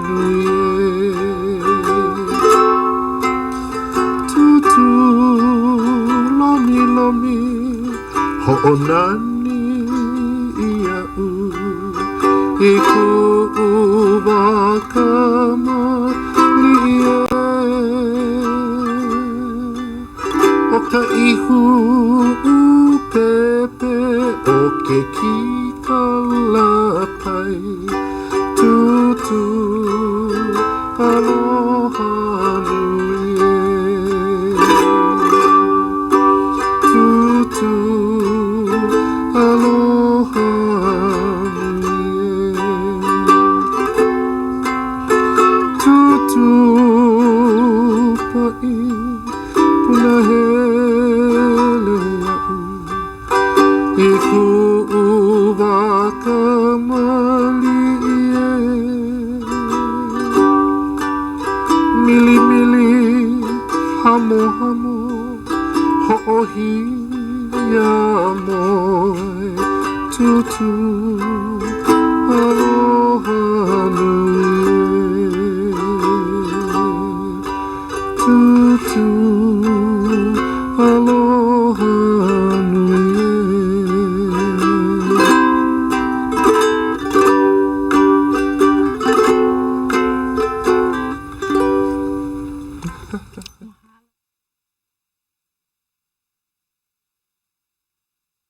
nui ē Tūtū lomilomi hoʻonani iaʻu I kuʻu wā kamaliʻi ē ʻO ka ihu ʻupepe o ke kīkala pai Tūtū aloha nui ē Tūtū aloha nui ē Tūtū paʻi punahele iaʻu I kuʻu wā kamaliʻi ē Milimili hamohamo hoʻohiamoe Tūtū.